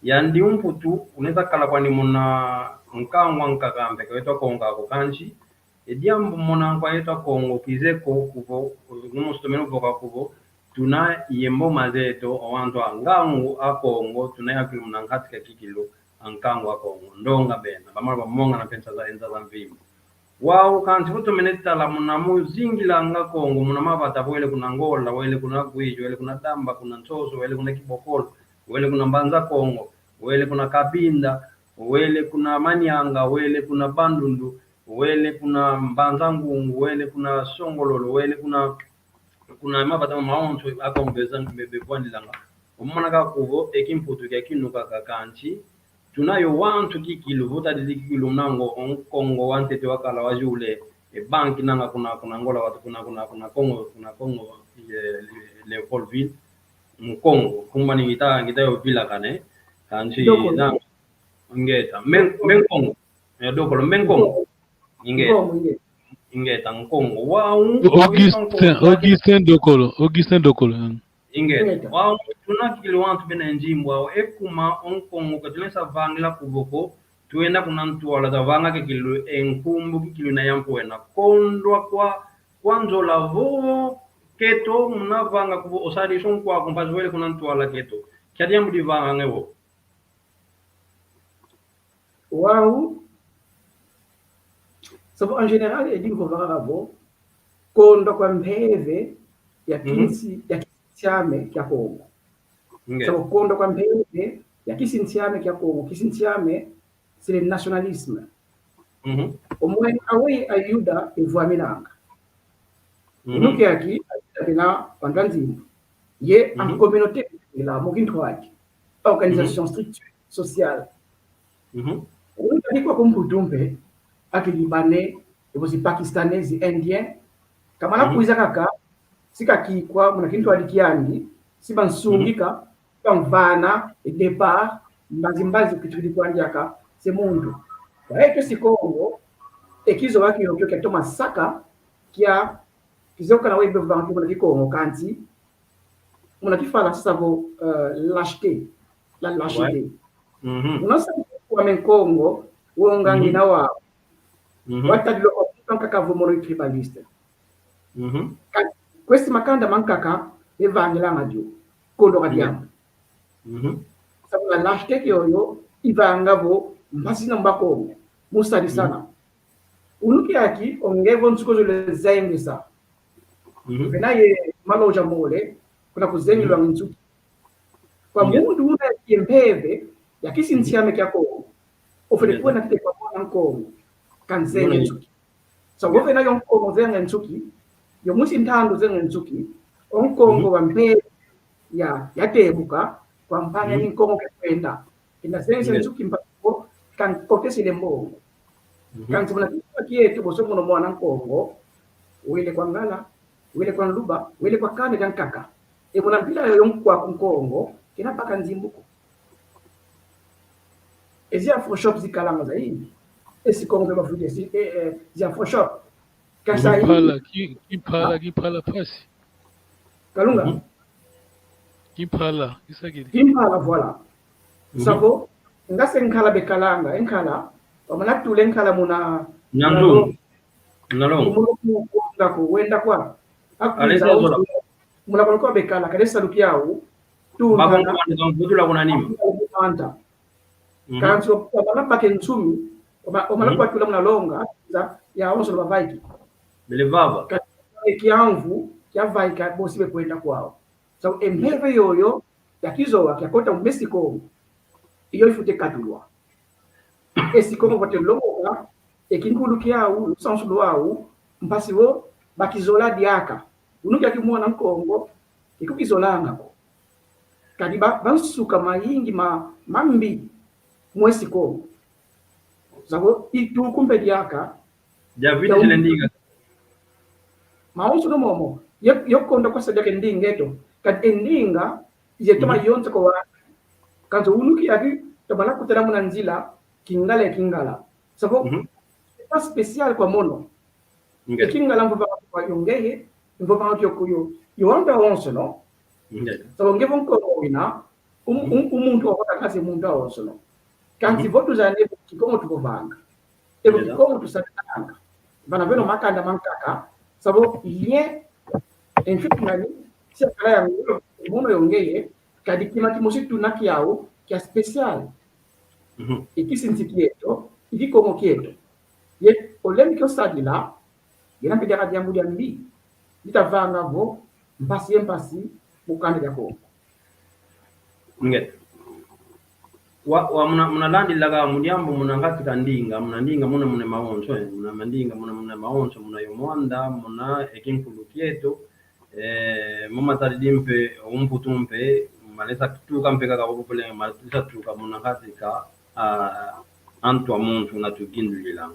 yandi umputu, uneta kala kwani muna nkangu ankaka mpe, ka yeto Akongo ako kansi, e diambu mona nkwa yeto Akongo kize ko kuvo, numu sitomene voka kuvo, tuna ye mboma zeto, o wantu a ngangu Akongo, tuna yakilu muna nkati kia kikilu, a nkangu Akongo. Ndonga bena, bamala bamongana mpe nza za, nza za mvimba. Wau kansi vo tumene tala muna muzingilanga Kongo, muna mavata, wele kuna Ngola, wele kuna Gwijo, wele kuna Damba, kuna Nsoso, wele kuna Kibokolo, wele kuna Mbanza Kongo, wele kuna Kabinda, wele kuna Manianga, wele kuna Bandundu, wele kuna Mbanza Ngungu, wele kuna Songololo, wele kuna, kuna mavata mawonso Akongo beza, be, bevwandilanga. Omona kaka kuvo, e kimputu kia kinuka kaka kansi. Tuna yo wantu kikilu, vutadidi kikilu nango, o Nkongo wantete wakala wazule, e banki nanga kuna, kuna Ngola watu, kuna, kuna, kuna Kongo, kuna Kongo, e, Leopoldville, Mukongo, kumba ni ngita, ngita yo vilakane, kansi Dokolo. Nanga, ingeta, men, men Kongo, e, Dokolo, men Kongo. Ingeta. Nkongo, ingeta. Ingeta, Nkongo. Wau, Augustin, Augustin Dokolo, Augustin Dokolo, mm. Ingeta. Ingeta. Wau, tuna kikilu wantu bena nzimbu wau, ekuma o Nkongo, ka tulesa vangila kuvo ko, twenda kuna ntwala, twavanga kikilu, e nkumbu kikilu ina yampu wena. Kondwa kwa, kwa nzola vo, keto, muna vanga kuvo, osadi so nkwaku mpasi wele kuna ntwala keto. Kia diambu divanga nge vo. Wau, savo en général, e dingo vanga vo, kondwa kwa mpeve ya kinsi, ya kisinsiame kia Kongo. Nge. Savo kondwa kwa mpeve ya kisinsiame kia Kongo. Kisinsiame, c'est le nationalisme. Mhm. Omwene aweyi Ayuda evwaminanga. Mhm. Unuki aki, Ayuda bena wandwa nzimbu. Ye, mhm, en communauté, ila mu kintwadi. Organisation, mhm, structure sociale. Mhm. Unuki aki kwa kumputu mpe, aki Libanais, evo zi Pakistanais, zi Indiens. Kamana, mhm, kwiza kaka, si kakikwa muna kintwadi kiandi, si bansungika, mhm, bamvana e départ, mbazi mbazi kitukidi kwandi aka, se muntu. Kwa eto Sikongo, e kizoba kiokio kiatoma saka, kia, kizoka na webe vantu muna Kikongo kansi, muna Kifalansa savo, euh, lâcheté, la lâcheté. Ouais. Mhm. Muna sa kwa me Nkongo, wonga, mhm, ngina wa, mhm, watadilo kwa nkaka vo mono tribaliste. Mhm. Ka-, kwesi makanda mankaka, evangila madio, kondo ka diambu. Mhm. Sabu la lâcheté kioyo, ivanga vo, mpasi na mbakongo, musadisana. Mhm. Unu kiaki, o nge vo nsuko zole zengesa. Mhm. Vena ye maloja mole, kuna kuzengilwa, mhm, nsuki. Kwa, yeah, muntu una ye mpeve ya kisinsiame kia Kongo, ofele, yeah, kuwa na kite kwa mwana Nkongo, kanzenge, mwana, nsuki. So, yeah, wofele na yo Nkongo zenga nsuki, yo musi ntandu zenga nsuki, o Nkongo, mhm, wa mpeve ya, yatebuka, kwa mpanga, mhm, ni Nkongo ke kwenda. Kina zenga, yeah, nsuki mpako, kankotesile mbongo. Mhm. Kansi muna kiuvu kieto boso mono mwana Nkongo, wele kwa Ngala, wele kwa Nluba, wele kwa kanda dia nkaka. E muna mpila yoyo nkwaku Nkongo, kena baka nzimbu ko. E zi afroshop zikalanga zayi. E Sikongo mpe bavwidi e zi, e, e, zi afroshop. Kasa yi. Kimpala, ki-, kimpala, ah, kimpala mpasi. Kalunga? Mhm. Kimpala, kisakidi. Kimpala, voilà. Mhm. Savo, nga se nkala bekalanga, e nkala, Wamana tule nkala muna, muna longo. Muna longo. Kumulu ku-, ku-, ngako, wenda kwa. Akwiza, muna kono kwa bekala, kale salu kiau. Tuna. Bako nkala, mvutula kuna nima. Anta. Mhm. Kansi wamana bake nsumi, wama-, wamana kwatula muna longo, za, yawonso bavaiki. Bele vava. Ka-, e kiamvu, kiavaika, bosi bekwenda kwau. So, e mpeve yoyo, ya kizowa, kiakota mu mesi Kongo. Iyo ifwete katulwa. E si Kongo fwete longoka, e kinkulu kiau, lusansu lwau, mpasi vo, bakizola diaka. Unu kiaki mwana Nkongo, kikukizolanga ko. Kadi ba, bansuka mayingi ma, mambi, mwesi Kongo. Zavo, ituku mpe diaka, dia viti zile ndinga. Mawonso no momo. Ye, yo konda kwa sadaka ndinga eto. Kadi e ndinga, yeto mayonso kwa wa. Kansi unu kiaki, tabala kutela muna nzila, kingala, kingala. Savo, c'est pas spécial kwa mono. E kingala mvovanga kwa yo ngeye, mvovanga kio kuyo, yo anda wonso, no? Savo nge vo Nkongo wina, um-, um-, umuntu wakota kasi muntu awonso, no? Kansi vo tuzane Kikongo tuvovanga. Evo Kikongo tusabilanga. Vana veno makanda mankaka, savo ye, en fait, nani, si akala ya ngolo, mono yo ngeye, kadi kima kimosi tuna kiau, kia spécial. Mhm. I kisinsi kieto, i Kikongo kieto. Ye, olembi kio sadila, yena mpe diaka diambu diambi. Ditavanga vo, mpasi ye mpasi, mu kanda dia Kongo. Nge. Wa, wa muna, muna landilaka mu diambu muna ngati ka ndinga, muna ndinga muna muna mawonso, eh, muna mandinga muna muna mawonso, muna yo mwanda, muna e kinkulu kieto, eh, mu matadidi mpe, o mputu mpe, malesa tuka mpe kaka popole, malesa tuka muna ngati ka, ah, antu a muntu na tukindulila.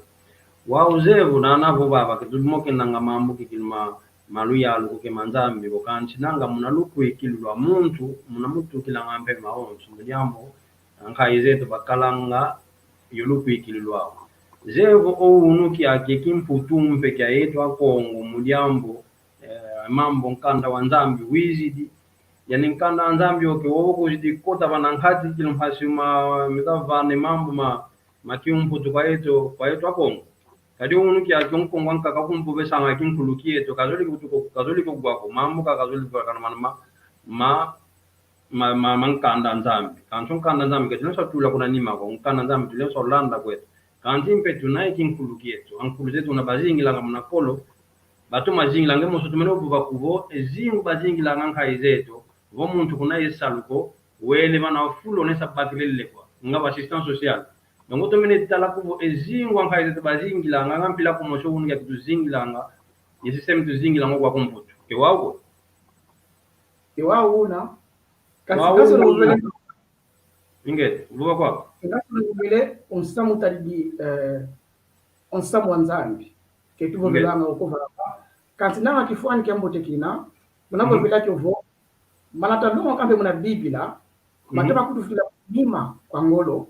Wau zevo nana vo baba, ke tumokenanga mambu kikili ma, ma luyalu ko ke ma Nzambi ko, kansi nanga muna lukwikilu lwa muntu, muna mutukilanga mpe mawonso, mu diambu, nkayi zeto bakalanga, yo lukwikilu lwau. Zevo o unu kiaki kimputu mpe kia yeto a Kongo, mu diambu, eh, mambu nkanda wa Nzambi wizidi. Yani nkanda wa Nzambi oke, wowo kuzidi kota vana nkati kilo mpasi ma, mikavane mambu ma, ma kimputu kwa yeto, kwa yeto a Kongo. Kadi unu kiaki Nkongo ankaka kumpu besanga kinkulu kieto, kazoli kutuko, kazoli kugwa ko, mambu ka kazoli kugwa kana mana ma, ma, ma, ma, ma nkanda Nzambi. Kansi nkanda Nzambi, ke tulenda tula kuna nima ko, nkanda Nzambi tulenda landa kweto. Kansi mpe tuna e kinkulu kieto, ankulu zeto una bazingilanga muna kolo, batoma zingilanga, moso tumene vova kuvo, e zingu bazingilanga nkayi zeto, vo muntu kuna ye salu ko, wele vana fulu onesa bakilele kwa, nga ba assistance sociale. Donc, tumene tala kuvo, e zingu a nkayi zeto bazingilanga, nga mpila kumosi unu kiaki tuzingilanga, ye système tuzingilanga kwa kumputu. Ke wau ko? Ke wau una, kasi, wau kasi una. Luvele. Ingeta, vova kwa. Kasi luvele, o nsamu tadidi, eh, o nsamu wa Nzambi. Ke tuvovelanga oko vava. Kansi nanga kifwani kiambote kina, muna vovela kio vo, mana talongoka mpe muna Bibila, matoma kutufila nima kwa ngolo,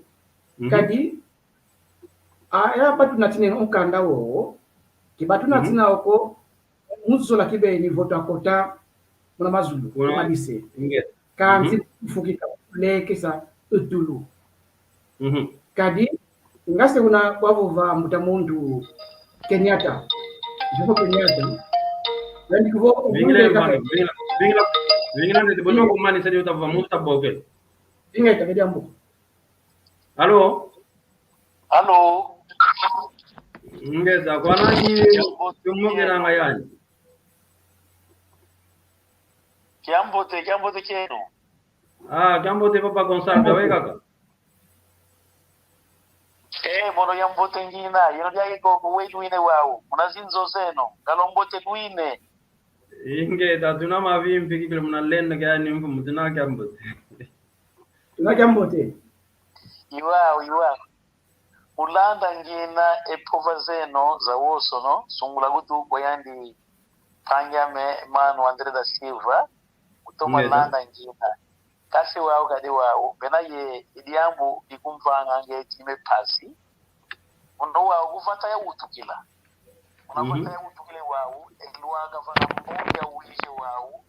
kadi, a, ya batu natina o nkanda wowo, ke batu natina oko, mu zola kibeni vo twakota muna mazulu, muna madise. Kansi fukika lekesa e tulu. Kadi, ngase una wavova mbuta muntu Kenyatta. Jomo Kenyatta. Yandi kuvo, vingila, vingila, vingila, vingila, nde bono kumani sadi utavova muntu taboke. Vingila, kadi ambu. Alo? Alo. Ngeza, kwa nani tumokenanga yani? Kiambote, kiambote kieno. Ah, kiambote Papa Gonçalves, awe kaka. Eh, mono yambote ngina, yeno diake koko we luine wau. Muna zinzo zeno, ngalo mbote luine. Ingeta, tuna mavimpi kikile muna lenda kani mfumu, tuna kiambote. Tuna kiambote. Iwau, iwau. Ulanda ngina e mpova zeno za wosono, sungula kutu kwa yandi mpangi ame Mano André da Silva, utoma landa ngina. Kasi wau kadi wau, bena ye, i diambu dikumvanga nge time mpasi. Uno wau kuvata ya utukila. Una vata ya utukila wau, e lwaka vana mbongi ya uize wau,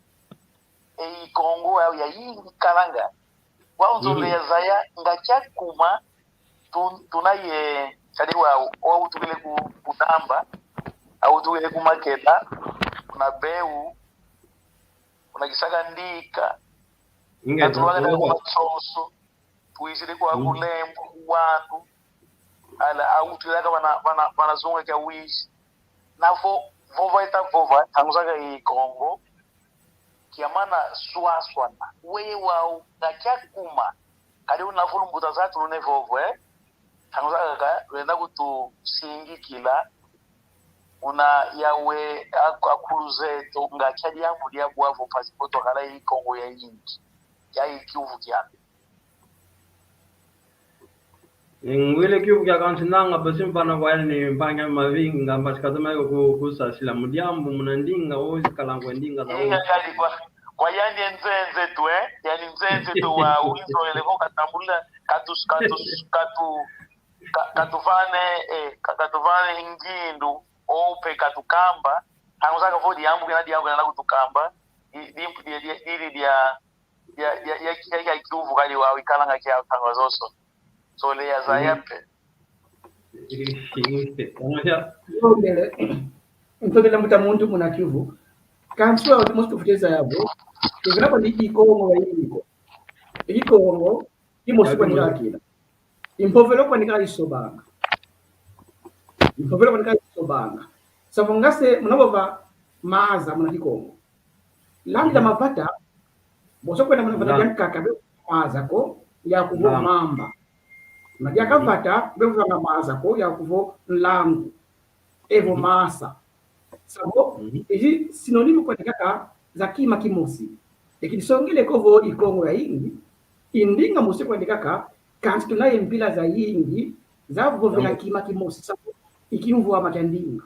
e i Kongo wau ya ingi kalanga. Wau nzolele ya zaya, nga kia kuma, tu-, tuna ye, Kadi wau, wau tukile ku, ku Namba, au tukile ku Makela, kuna Beu, kuna Kisaka Ndika, ingeta, na tulwakala kuna Tsoso, tuizile kwa, mm, Kulembo, ku Wandu, ala, au tukilaka vana, vana, vana zunga kia wizi. Na vo, vova eta vova, ntangu zaka i Kongo, kiamana swaswana. Weye wau, nga kia kuma. Kadi una vulu mbuta zatu lune vovo, eh? Ntangu zaka ka, lwenda kutusingikila. Una yawe ak-, akulu zeto, nga kia diambu dia bwavo mpasi vo twakala i Kongo ya yingi. Ya i kiuvu kiame. Ngwile kiuvu kia kansi nanga, basi mfana kwa yani mpangi mavinga, mbasi katoma ku, kusasila mu diambu, muna ndinga, o zikala ngwe ndinga za. Inga o kadi kwa, kwa yani nzenze tu, eh? Yani nzenze tu wa, winzolele ko katambula, katus-, katus-, katu-, ka-, katuvane, eh, ka-, katuvane ngindu, o pe katukamba, ntangu zaka vo diambu kina diambu kina kutukamba, di, di, di, di, di, di, dia, ya, ya, ya, ya, ya kiuvu kadi wau ikalanga kiau ntangwa zonso. Sole ya zaya pe. Ntondele. Ntondele mbuta muntu muna kiuvu. Kansi wau timosi tufwete zaya vo, tuvila kwandi i Kongo ya yingi ko. I Kongo, imosi kwandi kaka kina. I mpovelo kwandi kaka isobanga. I mpovelo kwandi kaka isobanga. Savo ngase muna vova maza muna Kikongo. Landa mavata, bonso kwenda muna vata diankaka, bevovanga maza ko, yaku vo mamba. Na diaka vata, bevovanga maza ko, yaku vo nlangu. Evo masa. Savo, ezi sinonimo kwandi kaka za kima kimosi. Eki disongele ko vo i Kongo ya yingi, i ndinga mosi kwandi kaka, kansi tuna ye mpila za yingi, za vovela kima kimosi, savo, i kimvwama kia ndinga.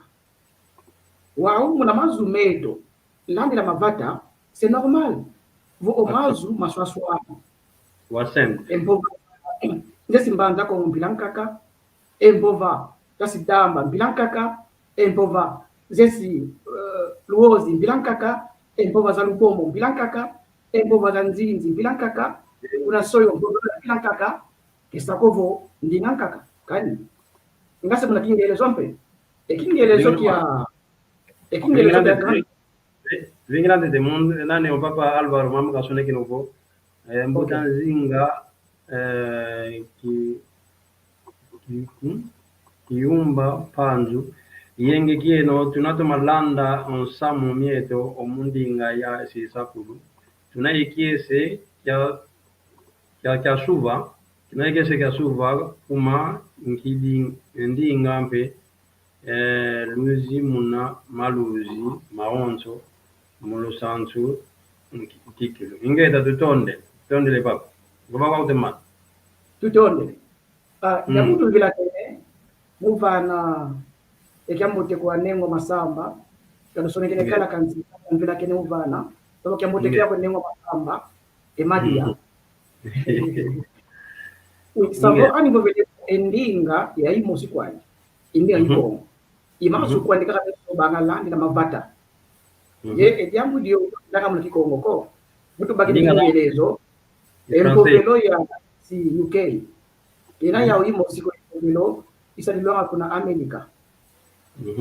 Wau muna mazu meto, landila mavata, c'est normal. Vo o mazu maswaswana. Wa simple. E mpova zesi Mbanza Kongo mpila nkaka, e mpova zesi Damba mpila nkaka, e mpova zesi, eh, Luozi mpila nkaka, e mpova za Lubombo mpila nkaka, e mpova za Nzinzi mpila nkaka, kuna Soyo mpova mpila nkaka, kesa ko vo ndinga nkaka, kani. Ngase muna Kingelezo mpe. E Kingelezo kia, e Kingelezo kia kani. Vingila ntete, vingila ntete, mun-, nani o papa Alvaro, mama kasonekene vo, eh, mbuta Nzinga, eh, ki, ki, hmm? Kiumba Mpanzu, yenge kieno, tuna toma landa o nsamu mieto, o mu ndinga ya sisakulu. Tuna ye kiese kia kia, kia suva, kina ye kiese kia suva, kuma nkidi, ndinga mpe, eh, luzi muna maluzi mawonso, mu lusansu nki-, nkikilu. Ingeta tutonde, tondele papa. Ngoba kwa utemana. Tutonde. Ah, mm. Nyamutu vilakene, muvana, e kiambote kwa Nengo Masamba, kanusonekene kala kansi, vilakene muvana, toko kiambote kia kwa Nengo Masamba, e Madia. Mm. Oui, savo ani vovele e ndinga ya imosi kwandi. E ndinga i Kongo. I mazu kwandi kaka beso banga landi na mavata. Ye, e diambu dio, nanga muna Kikongo ko. Mutu bakidi Kingelezo. E mpovelo ya si U K. Ina yau imosi ko e mpovelo isadilwanga kuna Amerika.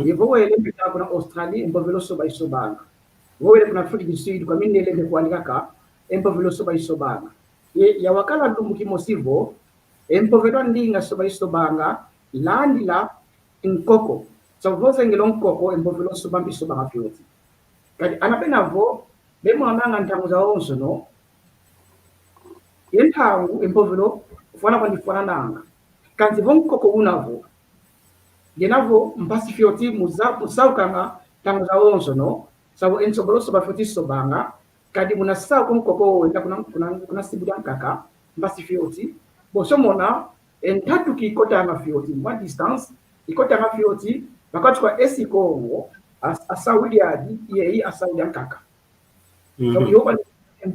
Ye vo wele mbila kuna Australie, e mpovelo soba isobanga. Vo wele kuna Afrique du Sud, kwa mindele me kwandi kaka, e mpovelo soba isobanga. Ye, ya wakala lumbu kimosi vo, e mpovelo a ndinga soba isobanga, landila nkoko. Sa vo zengele o nkoko, e mpovelo soba mpe isobanga fioti. Kadi ana bena vo, bemwananga ntangu zawonsono, ye ntangu e mpovelo fwana kwandi fwananga. Kansi vo nkoko una vo, yena vo mpasi fioti mu za-, mu saukanga ntangu zawonsono, sa vo e nsobolo soba fioti sobanga, kadi muna sauka o nkoko wenda kuna, kuna, kuna sibu diankaka, mpasi fioti, bonso mona, e ntatu kikotanga fioti, mwa distance, ikotanga fioti, pakati kwa esi Kongo, a, a saudi adi, ye i a saudi ankaka. So, yo kwa e,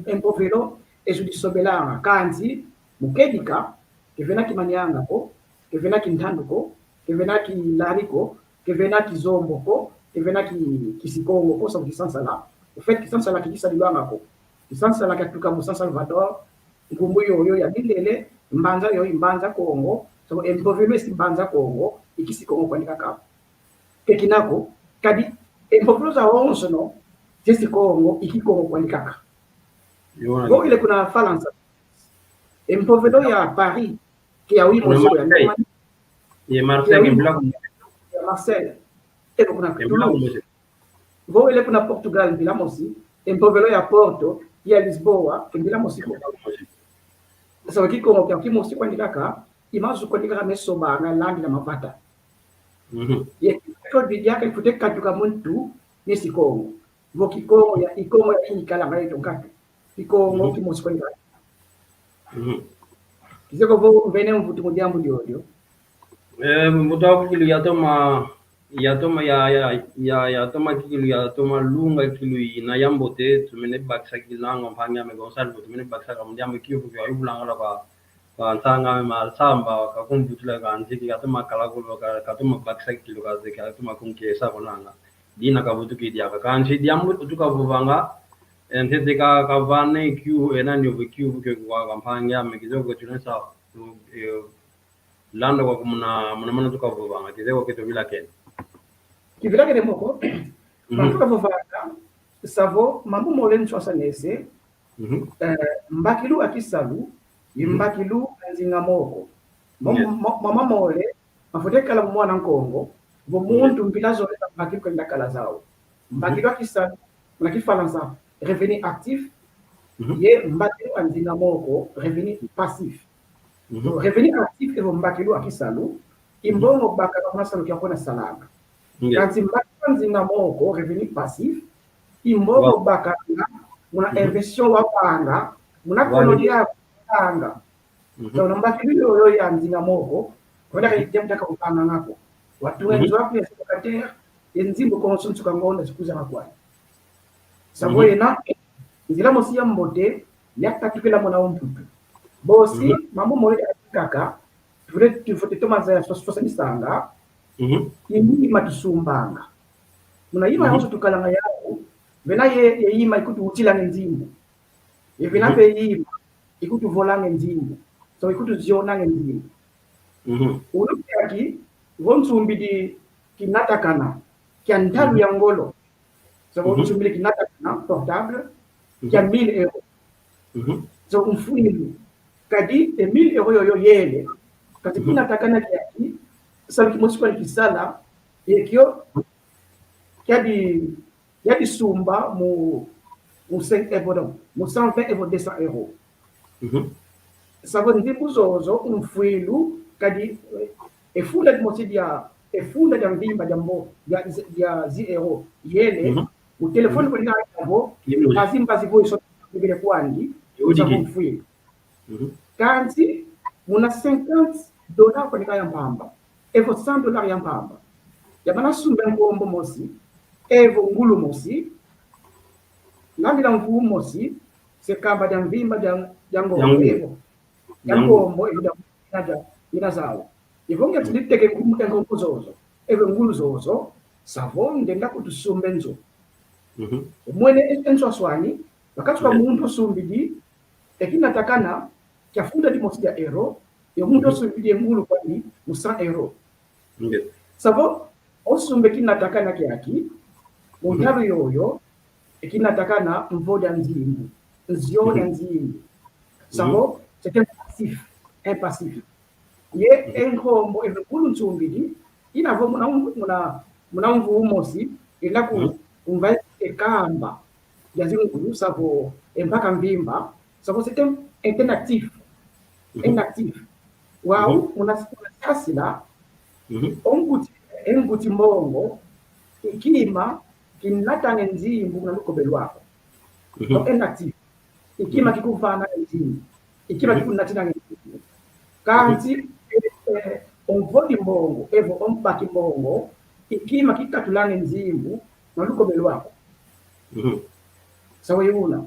e mpovelo, esu disobelanga, kansi, mu kedika, kevena Kimanianga ko, kevena Kintandu ko, kevena Kilari ko, kevena Kizombo ko, kevena Ki-, Kisikongo ko, sa Kisansala. Au fait, Kisansala kikisadilwanga ko. Kisansala kiatuka mu San Salvador, nkumbu yoyo ya mindele, mbanza yoyo, mbanza Kongo, so, e mpovelo esi mbanza Kongo, i Kisikongo kwandi kaka. Ke kina ko, kadi e mpovelo zawonsono ze Sikongo i Kikongo kwandi kaka. Vo wele kuna Falansa, e mpovelo ya Paris ke yawu imosi ko, ya Marseille. Ye Marseille, ke mbila kumosi. Ya Marseille. Evo kuna Toulouse. Vo wele kuna Portugal mbila mosi, e mpovelo ya Porto, ya Lisboa, ke mbila mosi ko. Sawa, Kikongo ke kimosi kwandi kaka, i mazu kwandi kaka mesobanga landi na mavata. Ye, ko bidiaka ifwete katuka mu ntu ne Sikongo. Vo Kikongo ya, i Kongo ya ikalanga yeto nkatu. Kikongo kimosi kwandi kaka. Kizeye ko vo mvene mvutu mu diambu diodio. Eh, mvutu aku kikilu yatoma, yatoma ya, ya, ya, yatoma kikilu, yatoma lunga kikilu ina ya mbote, tumene bakisa kikilu nanga mpangi ame Gonçalves, tumene bakisa ka mu diambu kiuvu kio yuvulangala kwa, kwa nsanga ame Masamba, kakumvutula ka nziki, katoma kala kulo, ka, katoma bakisa kikilu kazeye, katoma kumkesa ko nanga. Dina kavutukidi diaka. Kansi diambu tukavovanga, e ntete ka, kavane kiu, ena niovu kiuvu kio kwa kampangi ame, kizeye ko tunesa, eh, landa kwa kumuna, muna mana tukavovanga, kizeye ko ke tuvilakene. Kivilakene mo ko, mana tukavovanga, savo, mambu mole nswasanese, eh, mbakilu a kisalu, i mbakilu a nzinga moko. Mo, mo, mama mole, mafwete kala mwana Nkongo, vo muntu mpila zole mbakilu kenda kala zau. Mbakilu a kisalu, muna Kifalansa, revenu actif, ye mbakilu a nzinga moko, revenu passif. Donc, revenu actif evo mbakilu a kisalu, i mbongo bakanga muna salu kia kwenda salanga. Kansi mbakilu a nzinga moko, revenu passif, i mbongo bakanga muna investissement wavanga, muna kono dia kutanga. Donc, na mbakilu yoyo ya nzinga moko, kwenda ka diambu diaka kuvanganga ko. Watunga nzo aku ya locataire, ye nzimbu konso nsuka ngonda zikuza makwani. Savo yena, nzila mosi ya mbote, ya katukila muna umputu. Bosi, mambu mole ya kaka, tufwete, tufwete toma zaya swa-, swasanisanga, i milima tusumbanga. Muna yima yonso tukalanga yau, vena ye, ye yima ikututilanga nzimbu. Ye vena mpe yima ikutuvolanga nzimbu. So ikutuzionanga nzimbu. Unu kiaki, vo nsumbidi kinatakana kia ntalu ya ngolo. So vo nsumbidi kinatakana portable kia mille euros. So umfwilu. Kadi e mille euros yoyo yele. Kadi kinatakana kiaki, salu kimosi kwani kisala, ye kio, kiadi yadisumba mu, mu cent euros, mu cent vingt euros, deux cents euros. Savo nzimbu zozo, umfwilu, kadi, eh, e funda dimosi dia, e funda dia mvimba dia mbo, dia, dia dix euros, yele, mu telefone kuli na yavo, mbazi mbazi vo iso, bibile kwandi, savo umfwilu. Kansi muna cinquante dollars kwani kaka ya mpamba, evo cent dollars ya mpamba, yabana sumba nkombo mosi, evo ngulu mosi, ngambi la mvu mosi, se kamba dia mvimba dia, dia nkombo, evo. Dia nkombo, evo dia, dia, dia zau. Evo nge tuli teke nkombo zozo, evo ngulu zozo, savo ndenda kutusumba nzo. Umwene e nzo aswani, bakatuka muntu usumbidi, e kinatakana kia funda dimosi dia euro, ye muntu usumbidi e ngulu kwani mu cent euros. Savo, usumba e kinatakana kiaki, mu ntalu yoyo, e kinatakana mvo dia nzimbu, nzio dia nzimbu. Savo, c'est un passif, un passif. Ye, e nkombo, e ngulu nsumbidi, ina vo muna, muna, muna mvu umosi, ina ku, umva e kamba dia zingulu, savo, e mpaka mvimba, savo c'est un, un actif. Un actif. Wau, muna, muna sasila, o nkuti, e nkuti mbongo, i kima, kinatanga nzimbu muna lukobe lwaku. Donc, un actif. I kima kikuvana nzimbu. I kima kikunatina nzimbu. Kansi, eh, eh, o mvodi mbongo, evo o mbaki mbongo, i kima kikatulanga nzimbu muna lukobe lwaku. Sawa ye una.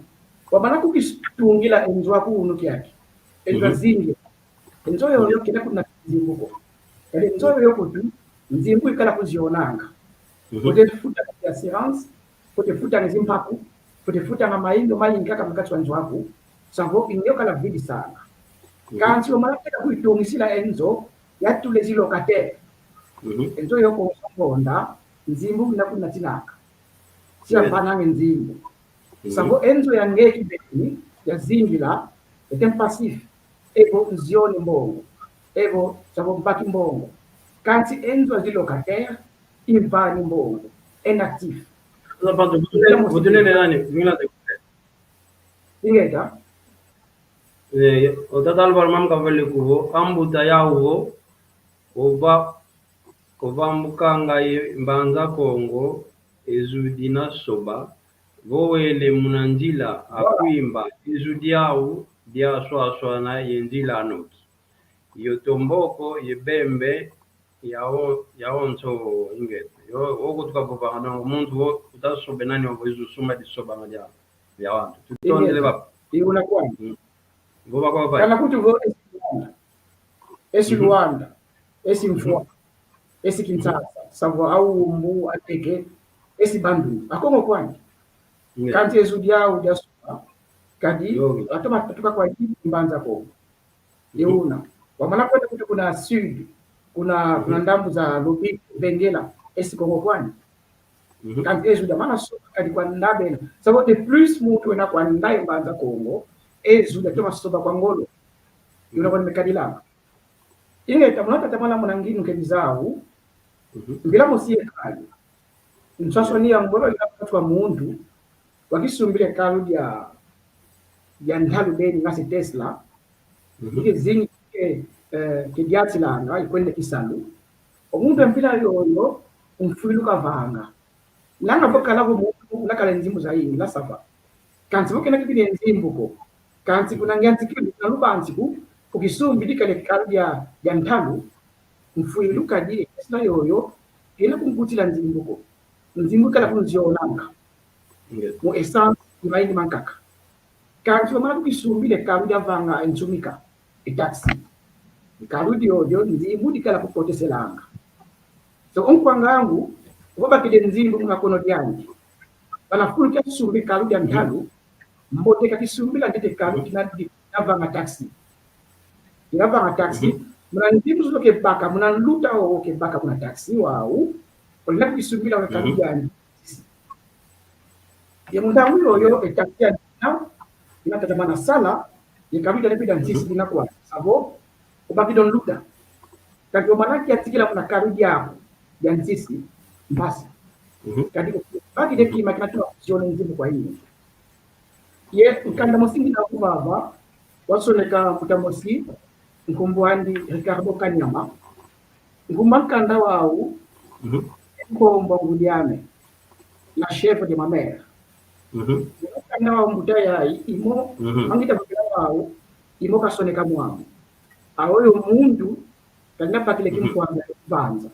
Wabana kukitungila e nzo aku unu kiaki. E nzo azingi. E nzo yoyo kena kuna nzimbu ko. Kadi e nzo yoyo kutu, nzimbu ikala kuzionanga. Fwete futanga assurance, fwete futanga zimpaku, fwete futanga maindo mayingi kaka mu kati wa nzo aku, savo inyo kala vidisanga. Kansi wamana keta kuitungisila e nzo, yatula zi locataire. Mhm. E nzo yo konso ngonda, nzimbu na kunatinaka. Si ampananga e nzimbu. Mhm. Savo e nzo ya nge kibeni, ya zingila, e temps passif. Evo nzioni mbongo. Evo savo mbaki mbongo. Kansi e nzo ya zi locataire, imvani mbongo. Inactif. Sasa bantu, butunene nani? Ingeta. Eh, o tata Alvaro Mam Kavele kuvo, ambuta yau vo, ova, ova mbukanga ye Mbanza Kongo, e zu dina soba, vo wele muna nzila, akwimba, e zu diau, dia swaswana ye nzila anoki. Yo Tomboko, ye Bembe, yao, yao nso ingeta. Yo, wo kutuka vovanga, donc, muntu wo, utasobe nani wo, izu suma disobanga dia, dia wantu. Tutondele baba. Ingeta. Iuna kwani. Mm. Vova kwa pai. Kana kuti vo esi Luanda. Esi Luanda. Esi Mfwa. Esi Kinshasa. Savo Aumbu, Ateke. Esi Bandundu. Akongo kwani. Ingeta. Kansi e zu diau dia soba. Kadi, atoma tuka kwa Mbanza Kongo. Euna. Wamana kwenda kuti kuna sud, kuna, kuna ndambu za Lobito, Vengela, esi Kongo kwani. Mhm. Kansi e zu damana soba kadi kwanda bena. Savo de plus muntu wena kwanda e Mbanza Kongo, e zu datoma soba kwa ngolo. Yuna kwani mekadilanga. Ingeta muna tata mwana muna nginu kedi zau, mhm, mbila mosi ye kali. Nswaswani ya ngolo ina kwa muntu, wakisumbile kalu dia, dia ntalu beni ngasi Tesla, mhm, ike zingi ke, eh, ke diatilanga, ikwende kisalu. O muntu mpila yoyo, mfwilu kavanga. Nanga vo kala vo muntu, nakala nzimbu zayingi, la sava. Kansi vo kena kibidi nzimbu ko. Kansi kuna ngiantikilu, kuna lubantiku, kukisumbidi kale kalu dia, dia ntalu, mfwilu kadi, Tesla yoyo, kena kunkutila nzimbu ko. Nzimbu kala kunzionanga. Yes. Mu essence, imayingi mankaka. Kansi wamana kukisumbila e kalu dia vanga e nsumika, e taxi. E kalu diodio, nzimbu dikala kukoteselanga. So, o nkwa ngangu, vo bakidi nzimbu muna kono diandi. Bana fulu kia kisumbi kalu dia ntalu, mbote kakisumbila ntete kalu kina di, kina vanga taxi. Kina vanga taxi, muna nzimbu zolo kebaka, muna nluta o kebaka muna taxi wau, olina kukisumbila muna kalu diandi. Ye mu ntangu yoyo, e taxi ya nina, ina tata mana sala, ye kalu diandi pida nsisi dina kwa, savo, obakidi o nluta. Kadi omana kiatikila muna kalu diaku, dia nsisi, mpasi. Mhm. Kadi obakidi e kima kina tuma kusiona nzimbu kwayingi. Ye nkanda mosi ngina kuvava, wasoneka mbuta mosi, nkumbu andi Ricardo Kanyama. Nkumbu a nkanda wau, mhm, Nkombo ngudi ame, la chèvre de ma mère. Mhm. Nkanda wau mbuta yayi, imo, mhm, mangita mbuta wau, imo kasoneka mwamu. Aweyi o muntu, kadi nabakidi, mhm, kimfwanza, kimfwanza.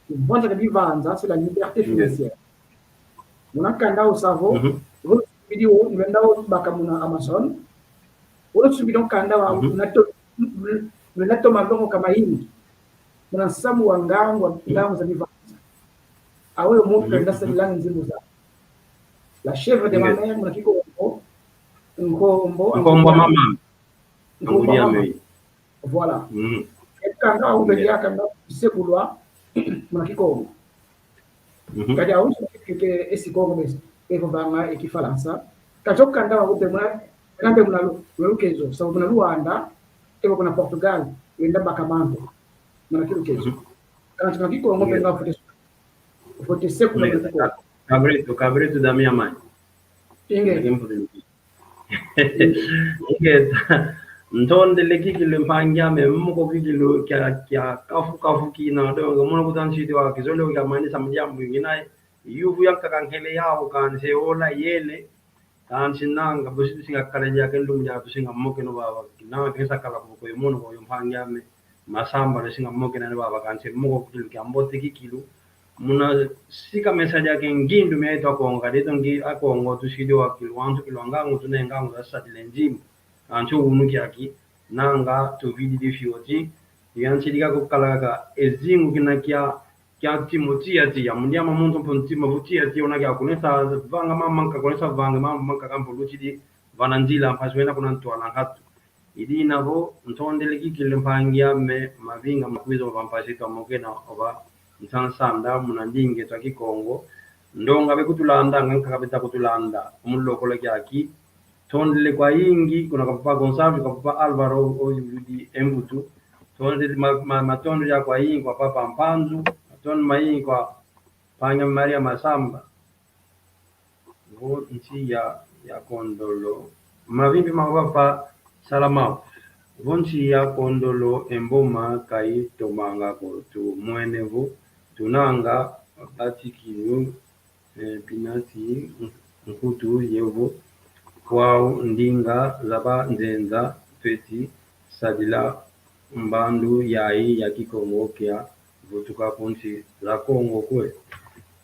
Kimfwanza kia bivanza, c'est la liberté financière. Muna nkanda wau savo, mhm, vo video, ngienda baka muna Amazon. Vo video nkanda wau, mhm, una to-, una toma longoka mayingi. Muna nsamu wa ngangu, wa, mhm, ngangu za bivanza. Aweyi o muntu, mhm, kadi nasadilanga nzimbu za. La chèvre de ma mère, muna Kikongo. Nkombo, nkombo a mama. Nkombo a mama. Voilà. Mm. E nkanda wau mpe diaka na sekulwa muna Kikongo. Mhm. Kadi awonso ke, ke, ke esi Kongo besi, e vovanga e Kifalansa. Kadi o nkanda wau mpe muna, muna mpe muna Lu-, muna Lukezo, savo muna Luanda, evo kuna Portugal, wenda baka manko muna Kilukezo. Mhm. Kansi muna Kikongo mpe nga fwete, fwete sekulwa muna Kikongo. Cabrito, cabrito da minha mãe. Inge. Ingeta, ntondele kikilu mpangi ame, moko kikilu kia, kia kafu kafu kina, donc, mono kuta nsidi wa kizole kia manisa mu diambu ngina, yuvu yankaka nkele yau kansi ola yele, kansi nanga, bosi tusinga kala diaka e lumbu dia tusinga mokeno baba, nanga kesa kala kuko yo mono ko yo mpangi ame, masamba lusinga mokena ni baba kansi moko kikilu kia mbote kikilu. Muna sika mesa diaka e ngindu mia yeto Akongo, kadi yeto ngi-, Akongo tusidi wa kilu, wantu kilu a ngangu, tuna e ngangu za sadila e nzimbu. Kansi o unu kiaki, nanga tuvididi fioti, yansi dika kukala kaka e zingu kina kia, kia timo tiya tiya, mu ndiama muntu mpo ntima vo tiya tiya, una kia kunesa vanga mama manka, kunesa vanga mama manka kampo lutidi, vana nzila, mpasi wena kuna ntwala nkatu. I dina vo, ntondele kikilu mpangi ame, mavinga makwiza ova mpasi twamokena ova nsansanda muna ndinga eto a Kikongo. Ndonga be kutulanda, nga nkaka beta kutulanda, omu lokola kiaki. Tondele kwayingi kuna kwa papa Gonçalves, kwa papa Álvaro, o, o, di Embutu. Tondele ma, ma, matondo ya kwayingi kwa papa Mpanzu, matondo mayingi kwa mpangi Maria Masamba. Vo nsi ya, ya kondolo. Mavimpi mako papa Salama. Vo nsi ya kondolo e mboma kayitomanga ko, tumwene vo tunanga batikilu, eh, pinati nkutu yevo kwau ndinga za banzenza tweti sadila mbandu yayi ya Kikongo kia vutuka ku nsi za Kongo kwe.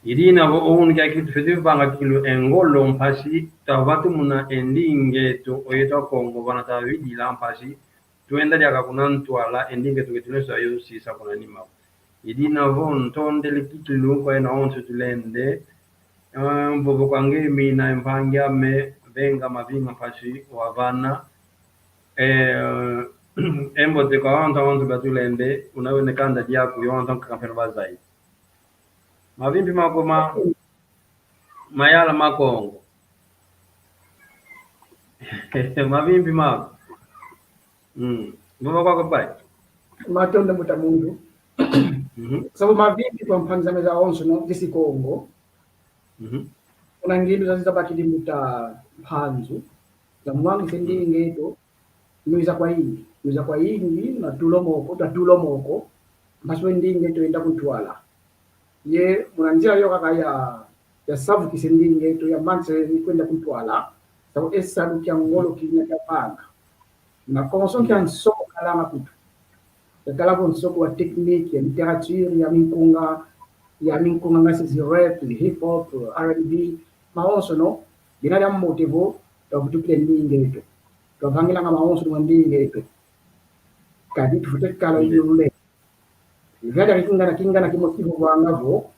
I dina vo unu kiaki tufeti vanga kikilu e ngolo mpasi tavatu muna e ndinga eto oyeto a Kongo vana tavidila mpasi twenda diaka kuna ntwala e ndinga eto ke tulesa yo sisa kuna nima. I dina vo ntondele kikilu kwa yena onso tulende. Eh, mvovo kwa nge mina mpangi ame, venga mavinga mpasi wavana. Eh, e mbote kwa wantu, wantu batulende, una wene kanda diaku, yo wantu nkaka mpeno bazai. Mavimpi mako ma, mayala ma Kongo. Mavimpi mako. Mm. Mvovo kwako pai. Matondo mbuta muntu. Mhm. Savo mavimpi kwa mpangi zame zawonso, no, zisi Kongo. Mhm. Kuna ngindu zazi zabakidi mbuta Mpanzu, zamwangisa e ndinga eto, nwiza kwayingi, nwiza kwayingi, na tulo moko, ta tulo moko, mpasi we ndinga eto yenda ku ntwala. Ye, muna nzila yo kaka ya, ya savukisa e ndinga eto, ya manisa ni kwenda ku ntwala, savo e salu kia ngolo kina kia vanga. Na konso kia nsoko kalanga kutu. Yakala vo nsoko wa technique, ya littérature, ya minkunga, ya minkunga ngasi zi rap, hip hop, R and B, mawonso no, bina dia mbote vo, twavutukila e ndinga eto. Twavangilanga mawonso mwa ndinga eto. Kadi tufwete kala yo lule. Via diaka kingana, kingana kimwe kivovwanga vo,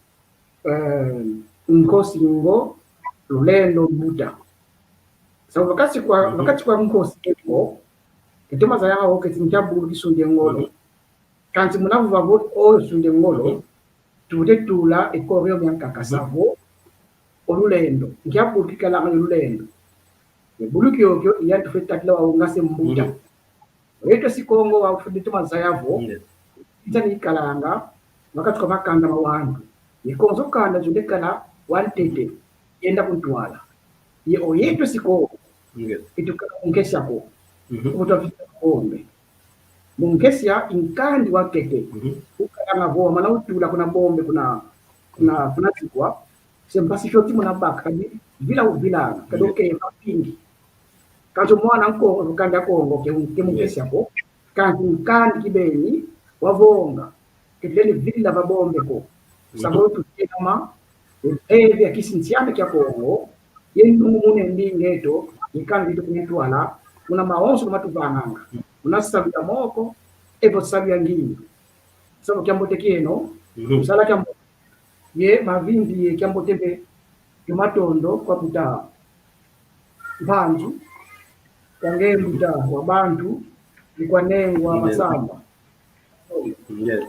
eh, nkosi ngo, lulendo mbuta. Savo vakati kwa, vakati kwa nkosi ngo, ketoma zayanga vo keti nkia bulu kisunde ngolo. Kansi muna vova vo o sunde ngolo, tute tula e koro yo miankaka savo, o lulendo. Nkia bulu kikalanga yo lulendo. E bulu kiokio, iya tufwete tatila wau ngase mbuta. Eto si Kongo wa ufwete toma zaya vo, nza ni kalanga, wakati kwa makanda ma wantu. Ni konso kanda zunde kala wantete, yenda ku ntwala. Ye o yeto si Kongo, eto kala munkesi ako, kubuta vita bombe. Munkesi i nkandi wa ntete, ukalanga vo, mana utula kuna bombe, kuna, kuna, kuna sikwa, se mpasi fioti muna baka, kadi vila uvilanga, kadi okeye mapingi. Kansi mwana nko, kanda Kongo, ke, ke munkesi ako. Kansi nkandi kibeni, wavonga. Ketuleni vila va bombe ko. Savo tutelama, e, e, via kisinsiana kia Kongo, ye nungu mune ndinga eto, ye kansi tukune ntwala, muna mawonso matuvanganga. Muna salu ya moko, evo salu ya ngindu. Savo kiambote kieno, sala kiambote. Ye mavimpi ye kiambote mpe, ye matondo kwa mbuta Mpanzu, kwa nge mbuta wa bantu, ni kwa Nengo wa Masamba. Yes.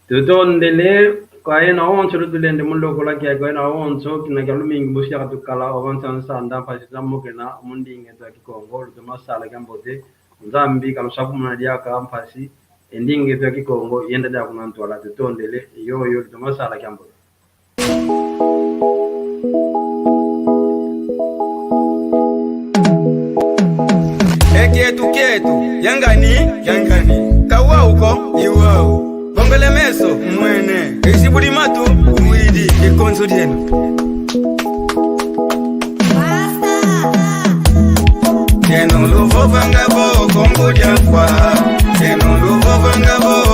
Tutondele kwa yena onso lutulende mu lokola kia, kwa yena onso kina kia lumingu busi yakatukala ovansa nsanda mpasi zamokena mu ndinga eto ya Kikongo, lutoma sala kiambote. Nzambi kalusakumuna diaka mpasi e ndinga eto ya Kikongo yenda diaka kuna ntwala, tutondele, yoyo, lutoma sala kiambote. E kietu kietu, yangani, yangani. Kawau ko, iwau. Bombele meso, mwene. Isi budi matu, uwidi, ikonso dieno. Eno luvovanga vo, Kongo dia nkwa. Eno luvovanga vo.